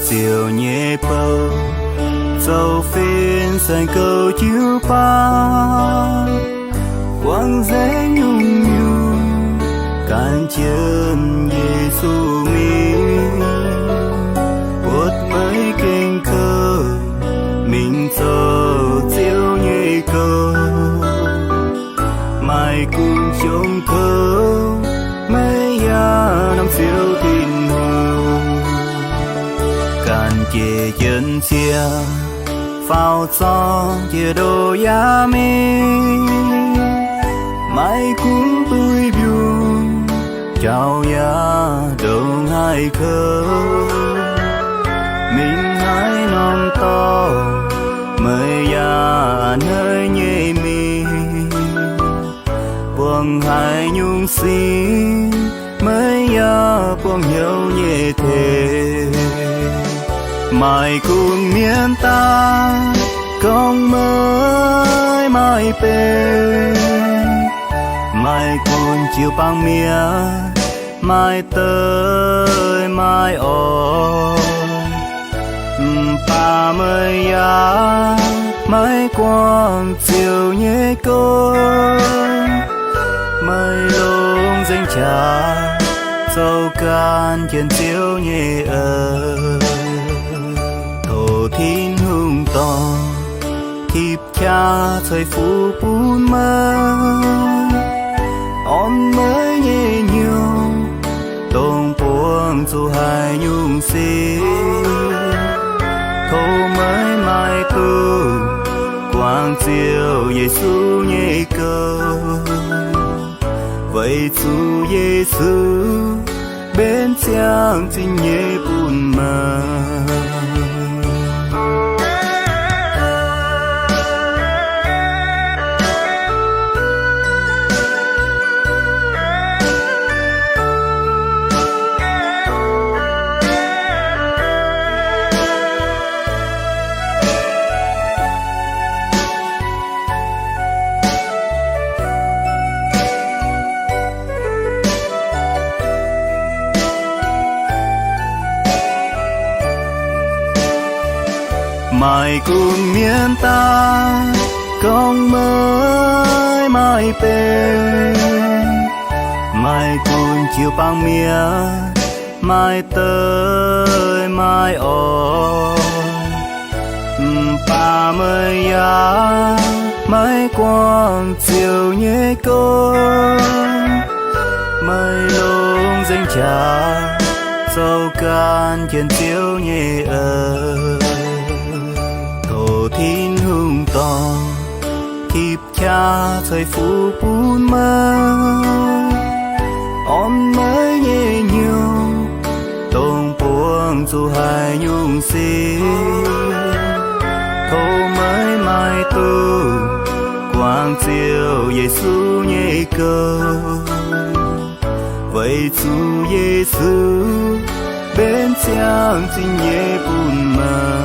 Ziouv nyei bou, zoux fin saeng-goux jiu-baang, buangv nzengc nyungc-nyungc, gan jienv Yesu mingh, buatc maiv gengh kouv, mingh zoux Ziouv nyei gouv. Maaih gunv jomc kouv, maiv yaac norm Ziouv Tin-Hungh. Ganh jiex jienv cie, faaux zorng jiex ndoh yaac mingh. Maaih gunv duih mbiungc, jauv yaac ndongc haaix kouv. Mingh haaix norm dorngx, meih yaac a'hneiv nyei mingh. Buangh haaix nyungc sin, meih yaac buangh hnyouv nyei tengx. Maaih gunv mienh daaih gorngv meih maaih benx, maaih gunv jiu-baang mienh maaih deic maaih orn. Mv baac meih yaac maiv guangc Ziouv nyei gouv. Meih longc nzengc qaqv zoux gan jienv Ziouv nyei eix. Tov Tin-Hungh dorh tipv qaqv ceix fuqv bun meih, orn meih nyei hnyouv, dongh buangh zuqc haaix nyungc sin. Tov meih maiv dungx guangc Ziouv Yesu nyei gouv, weic zuqc Yesu mbenc ziangh zinh nyei bun meih. Maaih gunv mienh daaih gorngv meih maaih benx, maaih gunv jiu-baang mienh maaih deic maaih orn. Mv baac meih yaac maiv guangc Ziouv nyei gouv. Meih longc nzengc qaqv zoux gan jienv Ziouv nyei eix. Tov Tin-Hungh dorh tipv qaqv ceix fuqv bun meih, orn meih nyei hnyouv, dongh buangh zuqc haaix nyungc sin. Tov meih maiv dungx guangc Ziouv Yesu nyei gouv, weic zuqc Yesu mbenc ziangh zinh nyei bun meih.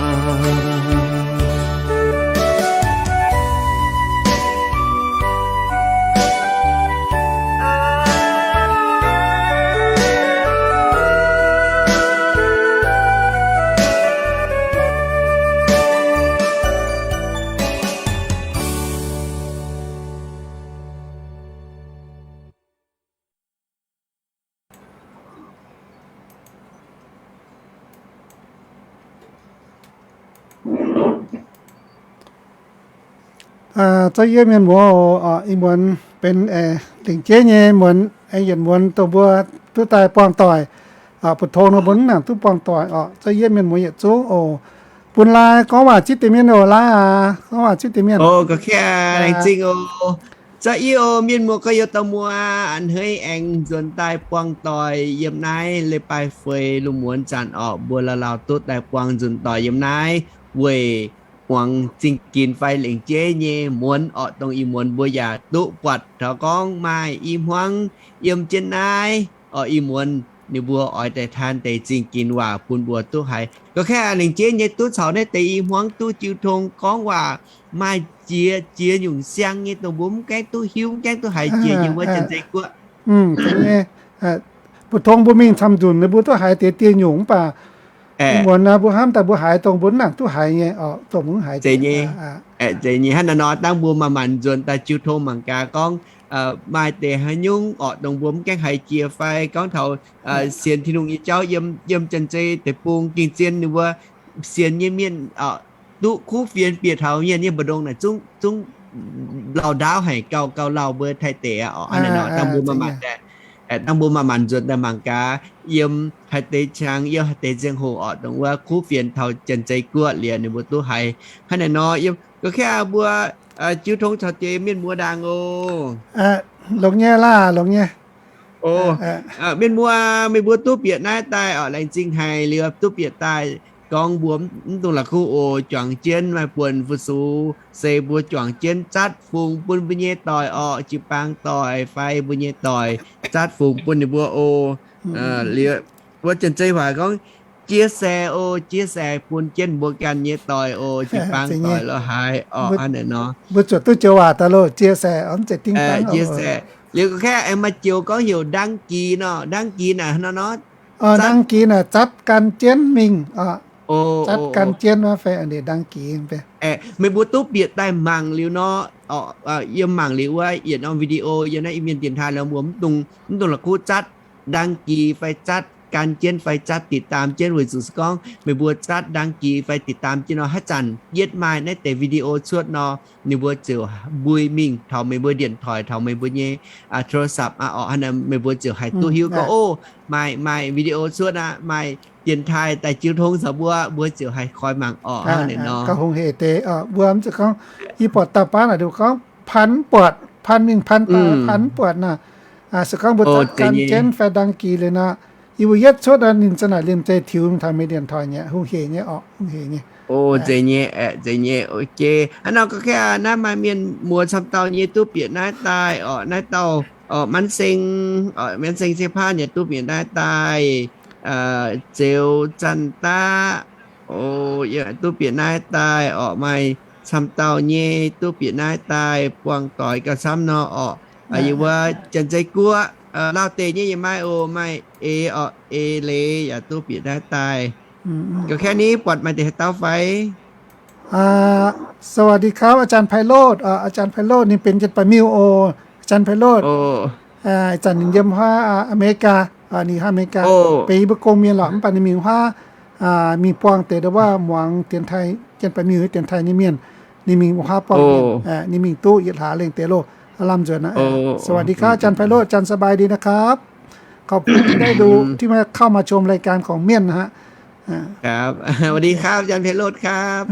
Zorqv yie mienh muoz oc, ih muonz benx lengc jeiv nyei muonz, yietc muonz dongh mbuo duqv daaih buangh doic, butv tong nor mbuo mv nangc duqv buangh doic oc. Zorqv yie mienh muoz yietc zungv oc. Bun Lai gorngv waac zipv deix mienh oc, Lai aac, gorngv waac zipv deix mienh. Oc, ga'kv laengz zingh oc. Zorqv yie oc, mienh muoz gorx-youz dauh muoz aac, a'hneiv aengx nzuonx daaih buangh doic yiem naaiv leiz-baaix feix lungh muonz zanc orqc, mbuo laauh-laauh duqv daaih buangh nzunc doic yiem naaiv weic muangx zingh ginx fai lengc jeiv nyei muonz orqc, dongh ih muonz mbuo yaac duqv buatc taux gorngv maaih i hmuangv yiem jienv naaiv orqc, ih muonz ninh mbuo oix daaih taan deix zingh ginx waac bun mbuo duqv haiz. Ga'kv lengc jeiv nyei duqv caux naaiv deix i hmuangv duqv jiu tong gorngv waac maaih jiex jiex nyungc siang nyei dongh mbuo mv gaengh duqv hiuv, mv gaengh duqv haiz jiex yiem wuov Janx-Zei Guoqv. Butv tong mbuo mingh camv nzunc ninh mbuo duqv haiz deix dieh nyungc mv baac Aeqv, muonz naaiv mbuo hnamv daaih mbuo haiz dongh mbuo mv nangc duqv haiz nyei oc, dongh mbuo mv haiz zeiz nyei. Aeqv, zeiz nyei. Hnangv naaiv nor dangh mbuo maaih maanc nzuonx daaih jiu tong mangc gaax gorngv maaih deix haaix nyungc orqc, dongh mbuo mv gaengh haiz jiex fai gorngv taux sienx Tin-Hungh nyei jauv yiem, yiem Janx-Zei deic-bung gengh zien ninh mbuo sienx nyei mienh duqv kuv fienx bieqc taux mienh nyei mbu'ndongx naaic zungv, zungv lauh ndaauv haic, gauh, gauh lauh mbuo Taiv deic aqv orqc. Hnangv naaic nor dangh mbuo maaih maanc, dangh mbuo maaih maanc nzuonx daaih mangc gaax yiem haaix deix qangx, yiem haaix deix ziangh hoc orqc, dongh wuov kuv fienx taux Janx-Zei Guoqv liuz ninh mbuo duqv haiz. Hnangv naaic nor yiem ga'kv mbuo jiu tong caux jiex mienh muoz ndaangc oc. Longx nyei laah, longx nyei. Mienh muoz, meih mbuo duqv bieqc naaiv daaih orqc, laengz zingh haic liuz duqv bieqc daaih. Gorngv mbuo mv dungx la'kuqv oc, juangc jienv maaih buonc fu-sux se mbuo juangc jienv zatv fungx bun mbuo nyei doic orqc, jiu-baang doic fai mbuo nyei doic, zatv fungx bun ninh mbuo oc. Liuz wuov Janx-Zei waac gorngv chia sẻ oc, chia sẻ bun jienv mbuo ganh nyei doic oc, jiu-baang doic lorz haaix orqc. Hnangv naaic nor mbuo zuotc duqv joux waac daaih loh, chia sẻ, chia sẻ. Liuz ga'kv aengx maaih joux gorngv heuc đăng ký nor, đăng ký naaic hnangv nor, đăng ký naaic zatv gan jienv mingh. Zatv gan jienv wuov fai đăng ký. Meih mbuo duqv bieqc daaih mangc liuz nor, yiem mangc liuz wuov yietc norm video yiem naaiv Iu-Mienh dienx taaih nor mbuo mv dungx, mv dungx la'kuqv zatv đăng ký fai zatv gan jienv fai zatv ติดตาม jienv, weic zuqc se gorngv meih mbuo zatv đăng ký fai ติดตาม jienv nor, haaix zanc yietv maaih naaiv deix video cuotv nor, ninh mbuo ziouc mbui mingh taux meih mbuo điện thoại, taux meih mbuo nyei โทรศัพท์ aqv orqc. Hnangv naaic meih mbuo ziouc haih duqv hiuv gorngv, o, maaih, maaih video cuotv aqv, maaih dienx taaih daaih jiu tong caux mbuo, mbuo ziouc haih koi mangc orqc. Hnangv naaic nor. Gauh hungh hec deix, mbuo mv zuqc gorngv yie buatc dauh baav naaic, ninh gorngv พัน buatc, พัน mingh พัน daaih พัน buatc naaic. Se gorngv mbuo zatv gan jienv fai đăng ký liuz nor, yie mbuo yietv cuotv nor ninh za'naaic liemh zeih tiux mingh taux meih điện thoại nyei, hungh hec nyei orqc, hungh hec nyei. O, zeiz nyei, aeqv, zeiz nyei, ok. Hnangv nor ga'kv naaiv maaih mienh muoz camv dauh nyei duqv bieqc naaiv daaih orqc, naaiv dauh orqc, มันเซ็ง, มันเซ็ง เชษฐา nyei duqv bieqc naaiv daaih, Zeux Zanh Daqv, o, duqv bieqc naaiv daaih orqc, maaih camv dauh nyei duqv bieqc naaiv daaih buangh doic gauh camv nor orqc. Yie wuov Janx-Zei Guoqv, Laauh deic nyei yaac maaih oc, maaih eix orqc, eix leiz yaac duqv bieqc naaiv daaih. Ga'kv ni buatc maaih deix haaix dauh fai? สวัสดีครับ อาจารย์ไพโรจน์ อาจารย์ไพโรจน์ ninh benx janx-baeqc miuh oc, อาจารย์ไพโรจน์. Ih zanc ninh yiem huaav Aa^me^li^gaa, ninh huaav Aa^me^li^gaa, benx yie mbuo gong mienh lorqc, mv baac ninh mingh huaav, mingh buangh deix ndau wuov muangx dienx taaih, janx-baeqc miuh dienx taaih nyei mienh, ninh mingh huaav buangh mienh, ninh mingh duqv yietc hlaax lengh deix loh, lamh nzuonx aqv. สวัสดีครับ อาจารย์ไพโรจน์ อาจารย์สบายดีนะครับ ขอบคุณที่ได้ดู ที่มาเข้ามาชมรายการของเมียนนะฮะ สวัสดีครับ อาจารย์ไพโรจน์ครับ.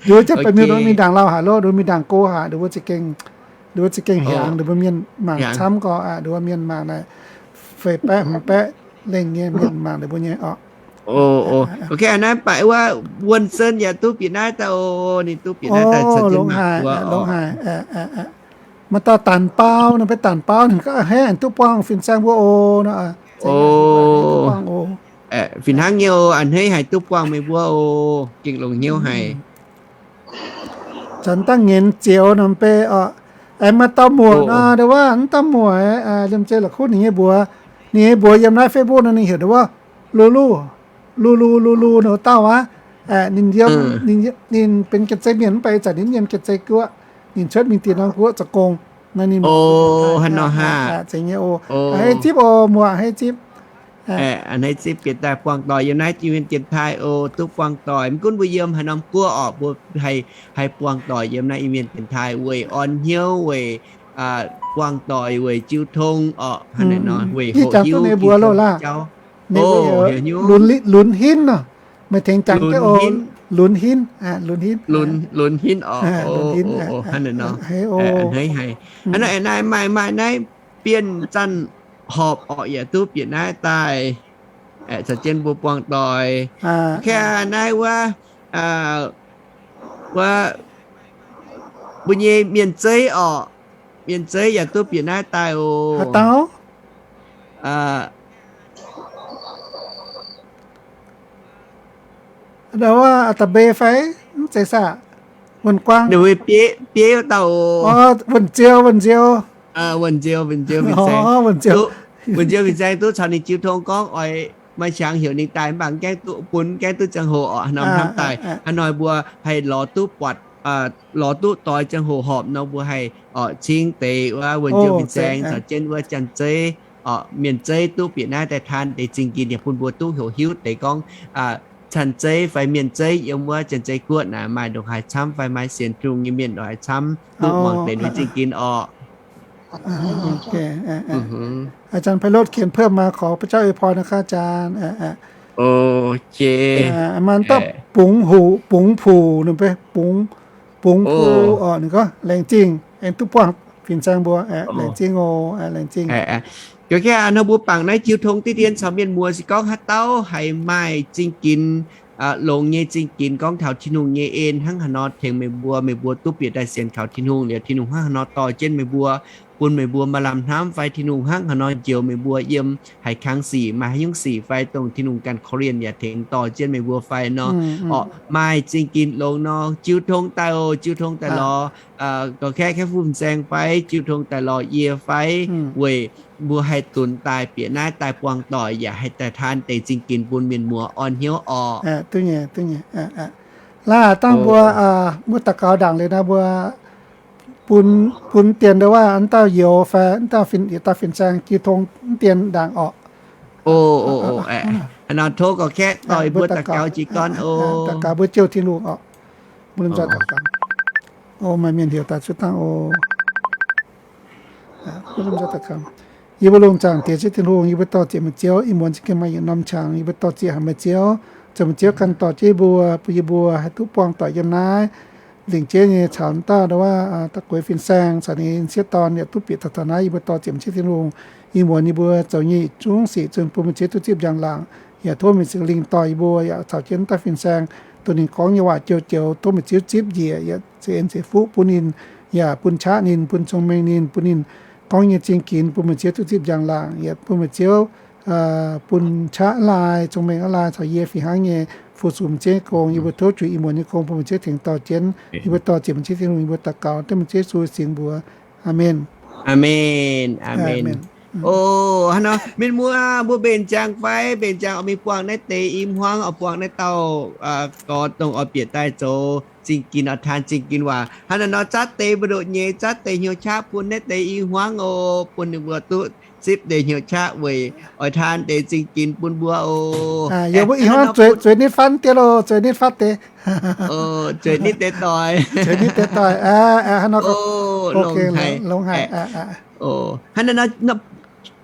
Nduov janx-baeqc miuh nduov mingh ndaangc lauh haic loh, nduov mingh ndaangc go haic, nduov za'gengh, nduov za'gengh hiaangx, nduov mbuo mienh mangc camv gorqv, nduov mbuo mienh mangc naaic, feix baeqv hmz baeqv lengh nyei mienh mangc nduov mbuo nyei orqc. Ga'kv naaiv baac wuov Wuonh Sen yaac duqv bieqc naaiv daaih oc, ninh duqv bieqc naaiv daaih caux jienv mangc wuov orqc. Maaih dauh Danc Baau, ninh benx Danc Baau, ninh gorngv a'hneiv haic duqv buangh fin-saeng mbuo oc. Fih hnangv nyei oc, a'hneiv haic duqv buangh meih mbuo oc, gengh longx hnyouv haic. Zanc dangh nqenx zioux nor mv bei orqc. Aengx maaih dauh muoc nor, ndau wuov mv dauh muoc, liemh zeih la'kuqv ninh nyei mbuox, ninh nyei mbuox yiem naaiv Facebook nor ninh heuc ndau wuov Lu Lu, Lu Lu, Lu Lu nor dauh aqv. Ninh yiem, ninh benx Janx-Zei Mienh mv baac ih zanc ninh yiem Janx-Zei Guoqv, ninh cuotv mingh Dieh Norm Guoqv zoux gong. Hnangv nor, a'hneiv zipv oc, muoc, a'hneiv zipv. A'hneiv zipv bieqc daaih buangh doic yiem naaiv Iu-Mienh dienx taaih oc, duqv buangh doic. Mv gunv mbuo yiem haaix norm guoqv orqc, mbuo haih buangh doic yiem naaiv Iu-Mienh dienx taaih weic orn hnyouv, weic buangh doic, weic jiu tong orqc, hnangv naaic nor, weic hoqc hiuv jiu tong jauv. Lunx Hinv nor, meih tengx jangx jienv oc. Lunx Hinv, Lunx Hinv, Lunx Hinv orqc, hnangv naaic nor, a'hneiv haic. Hnangv naaiv maaih, maaih naaiv Bienh Zanc Horpc orqc, yaac duqv bieqc naaiv daaih, caux jienv mbuo buangh doic. Kaav naaiv wuov, wuov mbuo nyei Mienh Zeiv orqc, Mienh Zeiv yaac duqv bieqc naaiv daaih oc. Ndau wuov Aa^da'mbei fai? Mv zeiz saah? Wuonh Guang. Bieiv dauh oc. Wuonh Ziou, Wuonh Ziou. Wuonh Ziou, Wuonh Ziou fin-saeng. Wuonh Ziou fin-saeng duqv caux ninh jiu tong gorngv oix maaih qangx heuc ninh daaih mv baac mv gaengh duqv bun, mv gaengh duqv ziangh hoc orqc. Hnangv nor hnamv daaih, hnangv nor mbuo haih lorz duqv buatc, lorz duqv doix ziangh hoc horpc nor mbuo haih orqc cingv deix wuov wuonh njoux fin-saeng caux jienv wuov janx-zeiv orqc, mienh zeiv duqv bieqc naaiv daaih taan deix zingh ginx yaac bun mbuo duqv hoqc hiuv deix gorngv canh zeiv fai mienh zeiv yiem wuov janx-zeiv guoqv naaic maaih ndongc haaix camv fai maaih sienx Tin-Hungh nyei mienh ndongc haaix camv duqv muangx deix nyei zingh ginx orqc. อาจารย์ไพโรจน์เขียนเพิ่มมา ขอพระเจ้าอวยพรนะครับ อาจารย์ มันต้อง bungx huc bungx puc นั่นไป bungx bungx puc orqc นี่ก็ laengz zingh aengx duqv buangh fin-saeng mbuo, laengz zingh oc, laengz zingh. Gorngv hnangv nor mbuo bangc naaiv jiu tong diqv dien caux mienh muoz se gorngv haaix dauh haiz maaih zingh ginx, longx nyei zingh ginx gorngv taux Tin-Hungh nyei en hnangv haaix nor tengx meih mbuo, meih mbuo duqv bieqc daaih sienx kaux Tin-Hungh liuz, Tin-Hungh hnangv haaix nor dorh jienv meih mbuo, bun meih mbuo maaih lamh hnamv fai Tin-Hungh hnangv haaix nor njoux meih mbuo yiem haiz kangv sic, maaih haaix nyungc sic fai dongh Tin-Hungh ganh korv-lienh yaac tengx dorh jienv meih mbuo fai nor. Orqc, maaih zingh ginx longx nor, jiu tong daaih oc, jiu tong daaih lorz gorx-kaeqv, kaeqv fin-saeng fai jiu tong daaih lorz yie fai, weic mbuo haih dunx daaih bieqc naaiv daaih buangh doic yaac haih daaih taan deix zingh ginx bun mienh muoz orn hnyouv orqc. Duqv nyei, duqv nyei. Laaix dangh mbuo, mbuo daux gaux ndaangc liuz naaiv mbuo bun, bun dien ndo waac, wuov dauh youz fai wuov dauh fin, yietc dauh fin-saeng jiu tong mv dien ndaangc orqc. Hnangv nor tov gorx-kaeqv dorh mbuo daux gaux jiez gorn oc. Daux gaux mbuo jouh Tin-Hungh orqc. Mbuo lomh nzoih daux gaux. O, maaih mienh heuc daaih cuotv dangh oc. Yie mbuo longc zaangc Diex Ziouv Tin-Hungh, yie mbuo dor-ziec meih Ziouv, ih muonz za'gengh maaih yietc norm qangx, yie mbuo dor-ziec haic meih Ziouv, zoux meih Ziouv ganh dorh jienv yie mbuo, bun yie mbuo haih duqv buangh doic yiem naaiv lingc jeiv nyei caux dauh ndo waac, da'gueix fin-saeng caux ninh sieqv dorn yaac duqv bieqc taux taux naaiv. Yie mbuo dor-ziec meih Ziouv Tin-Hungh, ih muonz yie mbuo zoux nyei yietc zungv sic zunh bun meih Ziouv duqv zipv njang-laangc, yaac tov meih Singx Lingh dorh yie mbuo yaac caux jienv dauh fin-saeng, dongh ninh gorngv nyei waac joux-joux tov meih Ziouv zipv njiec, yaac ceix en ceix fuqv bun ninh, yaac bun qaqv ninh, bun cong-mengh ninh, bun ninh gorngv nyei zingh ginx bun meih Ziouv duqv zipv njang-laangc, yaac bun meih Ziouv bun qaqv aav lai, cong-mengh aav lai caux yie fih hnangv nyei fu-sux meih Ziouv nyei gong. Yie mbuo tov juix ih muonz nyei gong bun meih Ziouv tengx dorh jienv. Yie mbuo dor-ziec meih Ziouv Tin-Hungh, yie mbuo daux gaux dengv meih Ziouv Yesu nyei singx mbuox. Aamen. Aamen. Aamen. O, hnangv nor mienh muoz, mbuo mbenc ziangx fai? Mbenc ziangx oix mingh buangh naaiv deix i hmuangv, oix buangh naaiv dauh gorx dongh oix bieqc daaih zoux zingh ginx, oix taan zingh ginx waac. Hnangv naaiv nor zatv deix mbu'ndoqc nyei, zatv deix hnyouv qaqv bun naaiv deix i hmuangv oc, bun ninh mbuo duqv zipv deix hnyouv qaqv weic oix taan deix zingh ginx bun mbuo oc. Yie mbuo i hmuangv zueiz nitv fatv deix loh, zueiz nitv fatv deix. Zueiz nitv deix doic. Zueiz nitv deix doic. Hnangv nor, longx haic. Hnangv naaiv nor,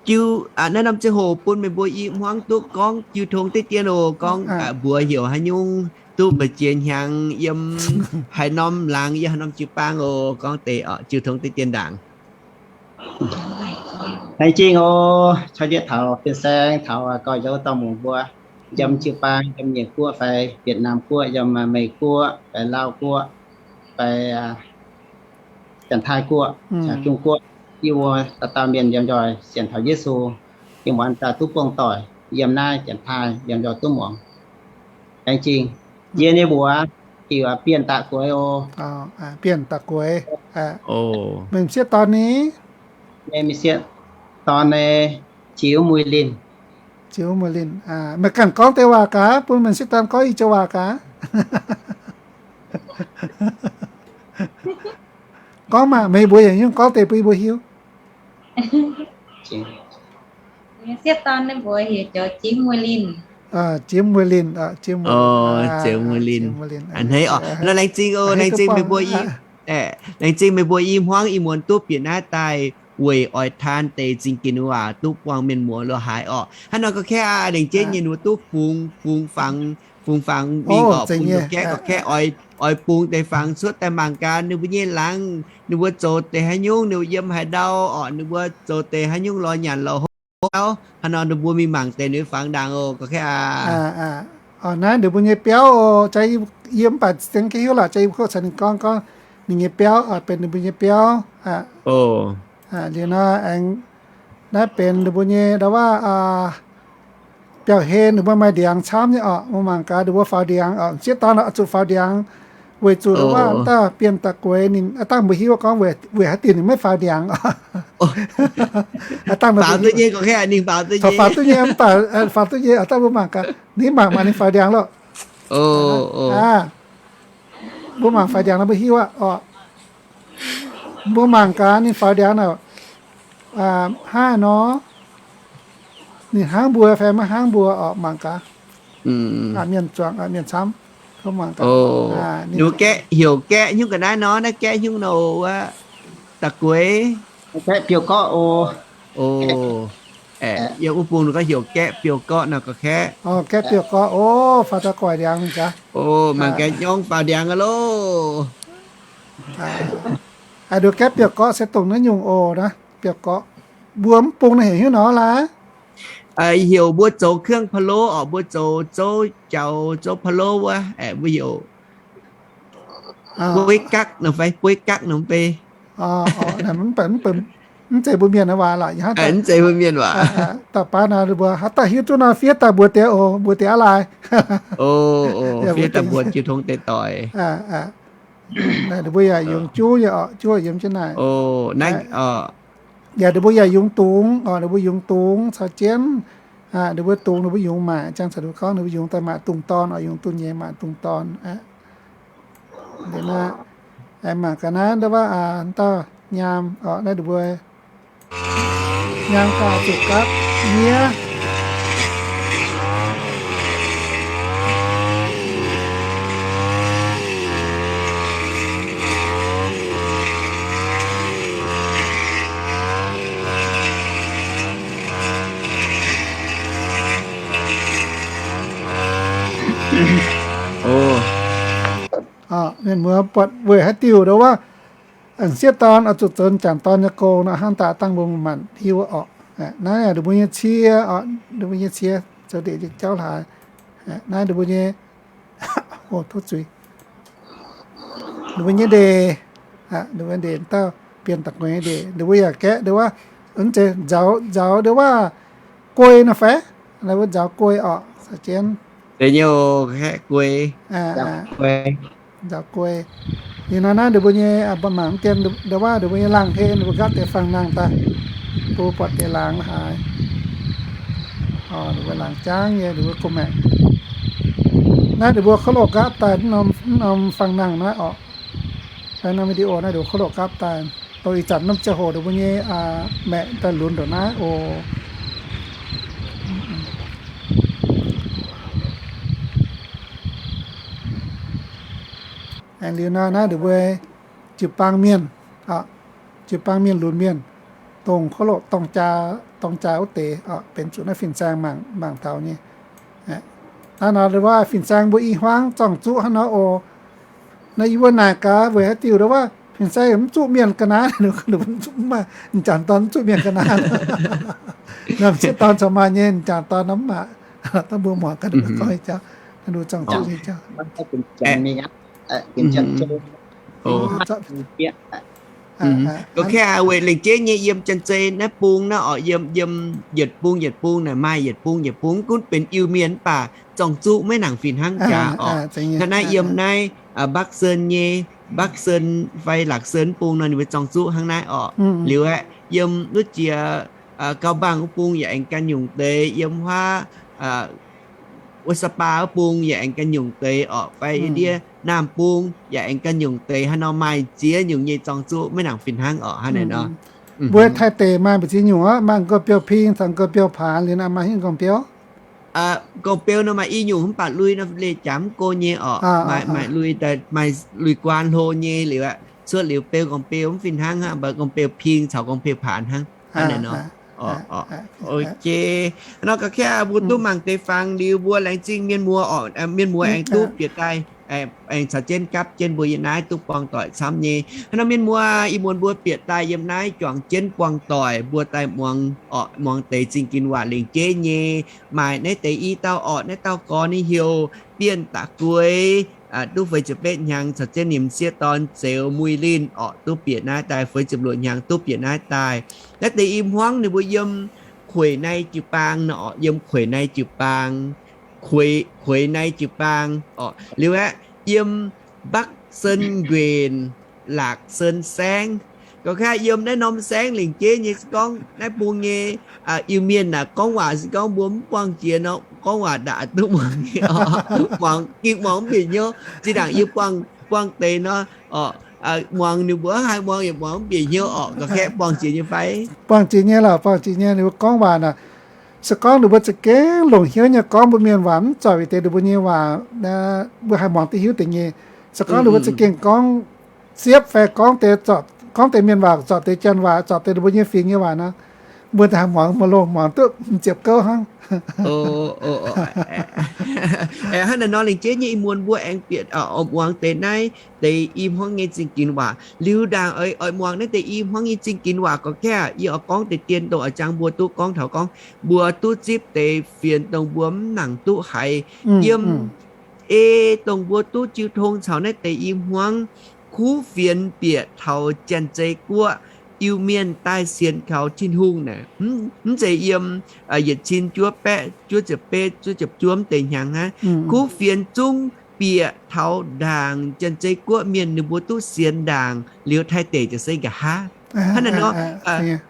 jiu, naaiv norm ziangh hoc bun meih mbuo i hmuangv duqv gorngv jiu tong diqv dien oc, gorngv mbuox heuc haaix nyungc duqv mbu'ziex hnyangx yiem haaix norm laangz, yiem haaix norm jiu-baang oc, gorngv deix jiu tong diqv dien ndaangc. Laengz zingh oc, caux jienv taux fin-saeng, taux gorx-youz dauh muoz mbuo, yiem jiu-baang, yiem Mienh guoqv fai Việt Nam guoqv, yiem Meiv guoqv fai Lauv guoqv fai Janx-Taiv guoqv, Trung Quốc, yie mbuo dauh dauh mienh yiem njoih sienx taux Yesu, yiem muonz daaih duqv buangh doic yiem naaiv Janx-Taiv yiem njoih duqv muangx. Laengz zingh. Yie nyei mbuox heuc Bienh Da'gueix oc. Bienh Da'gueix. Meih m'sieqv dorn ni? Yie m'sieqv dorn nyei Ziux Muih Linh. Ziux Muih Linh. Meih ganh gorngv deix waac gaax, bun meih m'sieqv dorn gorngv i joux waac gaax. Gorngv maah, meih mbuox yietc nyungc gorngv deix bun yie mbuo hiuv. M'sieqv dorn ninh mbuox heuc joux Ziux Muih Linh. Ziux Muih Linh, Ziux Muih Linh. A'hneiv oc. Nor laengz zingh oc, laengz zingh meih mbuo i, laengz zingh meih mbuo i hmuangv i muonz duqv bieqc naaiv daaih weic oix taan deix zingh ginx waac duqv buangh mienh muoz lorz haaix orqc. Hnangv nor gorngv kaeqv aqv, lengc jeiv nyei ninh mbuo duqv fungx, fungx fangx, fungx fangx mingh oc, bun gorngv kaeqv, gorngv kaeqv oix, oix bungx deix fangx cuotv daaih mangc gaax ninh mbuo nyei laangz, ninh mbuo zoux deix haaix nyungc, ninh mbuo yiem haaix ndau orqc, ninh mbuo zoux deix haaix nyungc lorz nyanc lorz hopv. Hnangv nor ninh mbuo mingh mangc deix ninh fangx ndaangc oc, gorngv kaeqv aqv. Naaiv ninh mbuo nyei biauv oc, yie mv baac zengv ga'hiuv lorqc, yie mv kov caux ninh gorngv, gorngv ninh nyei biauv, benx ninh mbuo nyei biauv. Liuz nor aengx naaiv benx ninh mbuo nyei ndau wuov biauv-hlen, ninh mbuo maaih ndiangx camv nyei orqc. Mbuo mangc gaax ninh mbuo faaux ndiangx orqc, m'sieqv dorn oix zuqc faaux ndiangx. Weic zuqc ndau wuov dauh Bienh Da'gueix ninh aav dangh mbuo hiuv gorngv weic haaix diuc ninh maiv faaux ndiangx. Aav dangh faaux duqv nyei, ninh faaux duqv nyei, mv baac faaux duqv nyei aav dangh mbuo mangc gaax, ninh mangc maaih ninh faaux ndiangx loh. Mbuo mangc faaux ndiangx nor mbuo hiuv aqv oc. Mbuo mangc gaax ninh faaux ndiangx nor, hnangv nor, ninh hnangv mbuo fai maiv hnangv mbuo oc, mangc gaax. Mienh zuangx, mienh camv, mangc gaax. Ninh gaeqv, heuc gaeqv hnyungv ga'naaiv nor, naaiv gaeqv hnyungv nor wuov, Da'gueix. Gaeqv biouv-gorqv oc. Yiem wuov bung ninh gorngv heuc gaeqv biouv-gorqv nor ga'kaeqv. Gaeqv biouv-gorqv oc, faaux daaih goiv ndiangx gaax. Mangc gaax nyorng faaux ndiangx aqv loh. Nduov gaeqv biouv-gorqv se dongh naaiv nyungc oc naaiv, biouv-gorqv. Mbuo mv bung naaiv heuc hnyouv nor laaix? Heuc mbuo zoux เครื่องพะโล้ oc, mbuo zoux zouv jaux zouv พะโล้ wuov, mbuo heuc ก๋วยกั๊ก nor fai ก๋วยกั๊ก nor mv bei. Mv zeiz mbuo mienh waac lorqc, mv zeiz mbuo mienh waac. Dauh baav nor mbuo haaix dauh hiuv duqv nor fiev daaih mbuox diex oc, mbuox diex aqv laaix. Fiev daaih mbuox jiu tong deix doic. Naaiv ninh mbuo yaac yungz juv nyei oc, juv yiem jienv naaic. Yaac ninh mbuo yaac yungz dungz oc, ninh mbuo yungz dungz caux jienv. Ninh mbuo dungz ninh mbuo yungz maaic, jangx caux ninh mbuo gorngv ninh mbuo yungz daaih maaic dungz dorn oc, yungz duqv nyei maaic dungz dorn aqv. Aengx mangc gaax naaiv ndau wuov dauh nyaam oc, naaiv ninh mbuo nyaam gaax zuqc gapv miev. Mienh muoz buatc weic haaix diuc ndau wuov, sieqv dorn oix zuqc zoux m'jangc dorn nyei gong nor, hnangv daaih dangh mbuo manc hiuv oc. Naaiv ninh mbuo nyei cie oc, ninh mbuo nyei cie zoux ndeic nyei jauv hlaaix. Naaiv ninh mbuo nyei, o, tov zuiz. Ninh mbuo nyei ndeic, ninh mbuo ndeic dauh Bienh Da'gueix nyei ndeic, ninh mbuo yaac gaeqv ndau wuov, mv zeiz nzaaux, nzaaux ndau wuov guei nor fai? Ninh mbuo nzaaux guei oc, caux jienv. Deix nyei oc, guei. Nzaaux guei. Liuz nor naaiv ninh mbuo nyei, mbuo mangc mv dien ndau wuov ninh mbuo nyei laangh hlen, ninh mbuo nqaapv deix fangx nangh daaih, bun buatc deix laangz la'haaix. Ninh mbuo laangz jangv nyei, ninh mbuo kuh maengc. Naaiv ninh mbuo kouv loh nqaapv daaih mv norm fangx nangh naaiv oc. Fai norm video naaiv ninh mbuo kouv loh nqaapv daaih. Dongh ih zanc norm ziangh hoc ninh mbuo nyei maengc daaih lunx ndongc naaiv oc. Aengx liuz nor naaiv ninh mbuo jiu-baang mienh, jiu-baang mienh lunx mienh, dongh kouv loh dorng jaa wuov deix, benx zuqc naaiv fin-saeng mangc taux nyei. Naaiv nor wuov fin-saeng mbuo i hmuangv zorng-zuqv hnangv nor oc. Naaiv yie mbuo naaic gaax weic haaix diuc ndau wuov fin-saeng mv zuqv mienh ga'naaiv, m'jangc dorn mv zuqv mienh ga'naaiv. Norm sieqv dorn corc maaih nyei, m'jangc dorn nor mv maaih. Dangh mbuo muangx gaax ninh mbuo gorngv nyei jauv, ninh mbuo zorng-zuqv nyei jauv. Gorngv kaav weic lengc jeiv nyei yiem Janx-Zei naaiv bung naaiv oc, yiem, yiem yietc bung yietc bung naaic maaih yietc bung yietc bung, mv gunv benx Iu-Mienh mv baac zorng-zuqv maiv nangc fih hnangv jaax oc. Hnangv naaiv yiem naaiv Bắc Sơn nyei, Bắc Sơn fai Lạc Sơn bung nor ninh mbuo zorng-zuqv hnangv naaiv oc. Liuz aeqv, yiem wuov jiex Cao Bằng wuov bung yaac aengx ganh nyungc deix, yiem huaav wuov Sapa wuov bung yaac aengx ganh nyungc deix oc, fai yiem ndiev Nam bung yaac aengx ganh nyungc deix, hnangv nor maaih ziex nyungc nyei zorng-zuqv maiv nangc fih hnangv oc, hnangv naaiv nor. Mbuo Taiv deic maaih mbu'ziex nyungc oc, maaih nqoh biouv-ping caux nqoh biouv-paanx, liuz naaiv maaih hingv nqoh biouv. Nqoh biouv nor maaih i nyungc mv baac lui nor leih jaax mv go nyei oc. Maaih, maaih lui daaih, maaih lui guaan hlo nyei liuz aeqv, cuotv liuz beu nqoh biouv mv fih hnangv aqv, mbuo nqoh biouv-ping caux nqoh biouv-paanx hnangv, hnangv naaiv nor. Ok, nor ga'kv mbuo duqv mangc deix fangx liuz mbuo laengz zingh mienh muoz oc, mienh muoz aengx duqv bieqc daaih aengx caux jienv gapv jienv mbuo yiem naaiv duqv buangh doic camv nyei. Hnangv nor mienh muoz, ih muonz mbuo bieqc daaih yiem naaiv juangc jienv buangh doic, mbuo daaih muangx oc, muangx deix zingh ginx waac lengc jeiv nyei. Maaih naaiv deix i dauh oc, naaiv dauh gorx ninh heuc Bienh Da'gueix, duqv feix ziepc betv hnyangx caux jienv ninh sieqv dorn Zeuz Mui Linh oc, duqv bieqc naaiv daaih, feix ziepc luoqc hnyangx duqv bieqc naaiv daaih. Naaiv deix i hmuangv ninh mbuo yiem Kueiv Nai jiu-baang nor oc, yiem Kueiv Nai jiu-baang, Kueiv, Kueiv Nai jiu-baang oc. Liuz aeqv, yiem Bắc Sơn Quyền, Lạc Sơn Sáng. Ga'naaiv yiem naaiv norm saengv lengc jeiv nyei se gorngv naaiv bung nyei Iu-Mienh naaic gorngv waac se gorngv mbuo mv buangh jiex nor, gorngv waac ndac duqv muangx, muangx gengh muangx mv bieqc hnyouv. Zinh ndaangc yie buangh, buangh deix nor, muangx ninh mbuo haih muangx yaac muangx mv bieqc hnyouv orqc. Ga'naaiv buangh jiex nyei fai? Buangh jiex nyei lorqc, buangh jiex nyei. Ninh mbuo gorngv waac naaic, se gorngv ninh mbuo za'gengh longc hnyouv nyei gorngv mbuo mienh waac, mv zoic weic deix ninh mbuo nyei waac, mbuo haih muangx duqv hiuv deix nyei. Se gorngv ninh mbuo za'gengh gorngv siepv fai gorngv deix, gorngv deix mienh waac, zorpc deix janx waac, zorpc deix ninh mbuo nyei fingx nyei waac nor, mbuo haih muangx, mbuo longc muangx duqv m'ziepc gouv hnangv. Hnangv naaic nor lengc jeiv nyei ih muonz mbuo aengx bieqc muangx deix naaiv deix i hmuangv nyei zingh ginx waac. Liuz ndaangc oix muangx naaiv deix i hmuangv nyei zingh ginx waac gorqv-kaeqv, yie oix gorngv deix dien dongh oix jangx mbuo duqv gorngv taux gorngv mbuo duqv zipv deix fienx dongh mbuo mv nangc duqv haiz yiem ei dongh mbuo duqv jiu tong caux naaiv deix i hmuangv, kuv fienx bieqc taux Janx-Zei Guoqv, Iu-Mienh daaih sienx kaux Tin-Hungh naaic, mv zeiz yiem yietc cin juov baeqv juov ziepc betv juov ziepc juov deix hnyangx hnangv. Kuv fienx zungv bieqc taux ndaangc Janx-Zei Guoqv mienh ninh mbuo duqv sienx ndaangc liuz Taiv deic ziouc se nqa'haav. Hnangv naaiv nor,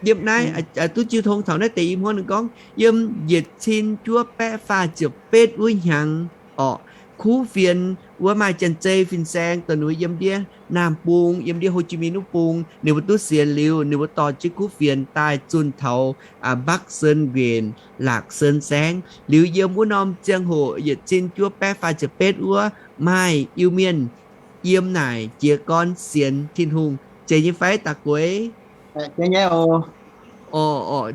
yiem naaiv duqv jiu tong caux naaiv deix i hmuangv ninh gorngv, yiem yietc cin juov baeqv faah ziepc betv wuov hnyangx orqc, kuv fienx wuov maaih Janx-Zei fin-saeng dongh ninh mbuo yiem ndiev Naamh Bung, yiem ndiev Hồ Chí Minh wuov bung, ninh mbuo duqv sienx liuz, ninh mbuo dorh jienv kuv fienx daaih zunh taux Bắc Sơn Quyền, Lạc Sơn Sáng. Liuz yiem wuov norm ziangh hoc yietc cin juov baeqv faah ziepc betv wuov, maaih Iu-Mienh yiem naaic jiez gorn sienx Tin-Hungh. Zeiz nyei fai da'gueix? Orqc,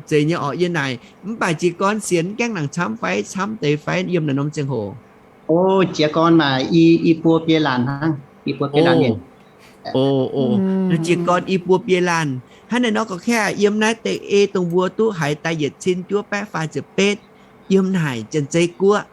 zeiz nyei orqc. Yiem naaic mv baac jiez gorn sienx mv gaengh nangc camv fai camv deix fai yiem naaic norm ziangh hoc? Jiez gorn maaih i buo biei laanh hnangv, i buo biei laanh mienh. Jiez gorn i buo biei laanh. Hnangv naaiv nor gorqv-kaeqv, yiem naaiv deix ei dongh mbuo duqv haiz daaih yietc cin juov baeqv faah ziepc betv, yiem naaic Janx-Zei Guoqv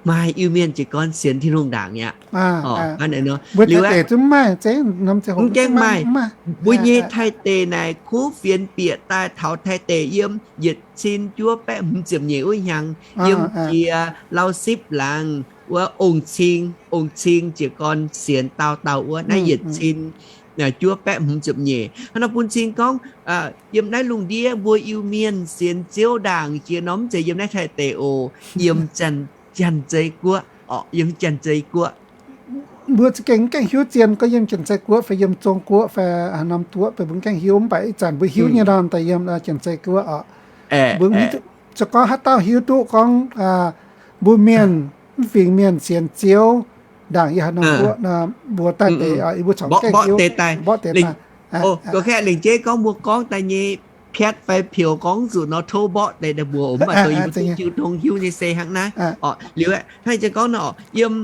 maaih Iu-Mienh jiez gorn sienx Tin-Hungh ndaangc mi'aqv. Hnangv naaiv nor, liuz aeqv, mv gaengh maaih. Mbuo nyei Taiv deic naaic kuv fienx bieqc daaih taux Taiv deic yiem yietc cin juov baeqv hmz ziepc nyeic wuov hnyangx, yiem jiex Lauv Sipv laangz wuov ong-cing, ong-cing jiez gorn sienx daauh dauh wuov, naaiv yietc cin juov baeqv hmz ziepc nyeic. Hnangv nor bun cing gorngv, yiem naaiv lungh ndiev mbuo Iu-Mienh sienx Ziouv ndaangc jiex nor mv zeiz yiem naaiv Taiv deic oc, yiem Janx-Zei Guoqv orqc, yiem Janx-Zei Guoqv. Mbuo za'gengh mv gaengh hiuv zien gorngv yiem Janx-Zei Guoqv fai yiem Zong Guoqv fai haaix norm guoqv, mbuo mv gaengh hiuv, mv baac ih zanc mbuo hiuv nyei nor daaih yiem Janx-Zei Guoqv orqc. Mbuo se gorngv haaix dauh hiuv duqv gorngv mbuo mienh, mv fingx mienh sienx Ziouv ndaangc yiem haaix norm guoqv nor, mbuo daaih deix, mbuo corc mborqv deix daaih, mborqv deix daaih. Gorqv-kaeqv, lengc jeiv gorngv mbuo gorngv daaih nyei piatv fai peux gorngv zuqc nor tov mborqv deix daaih mbuox mv baac dongh yie mbuo duqv jiu tong hiuv nyei se hnangv naaiv. Liuz hnangv yie gorngv nor, yiem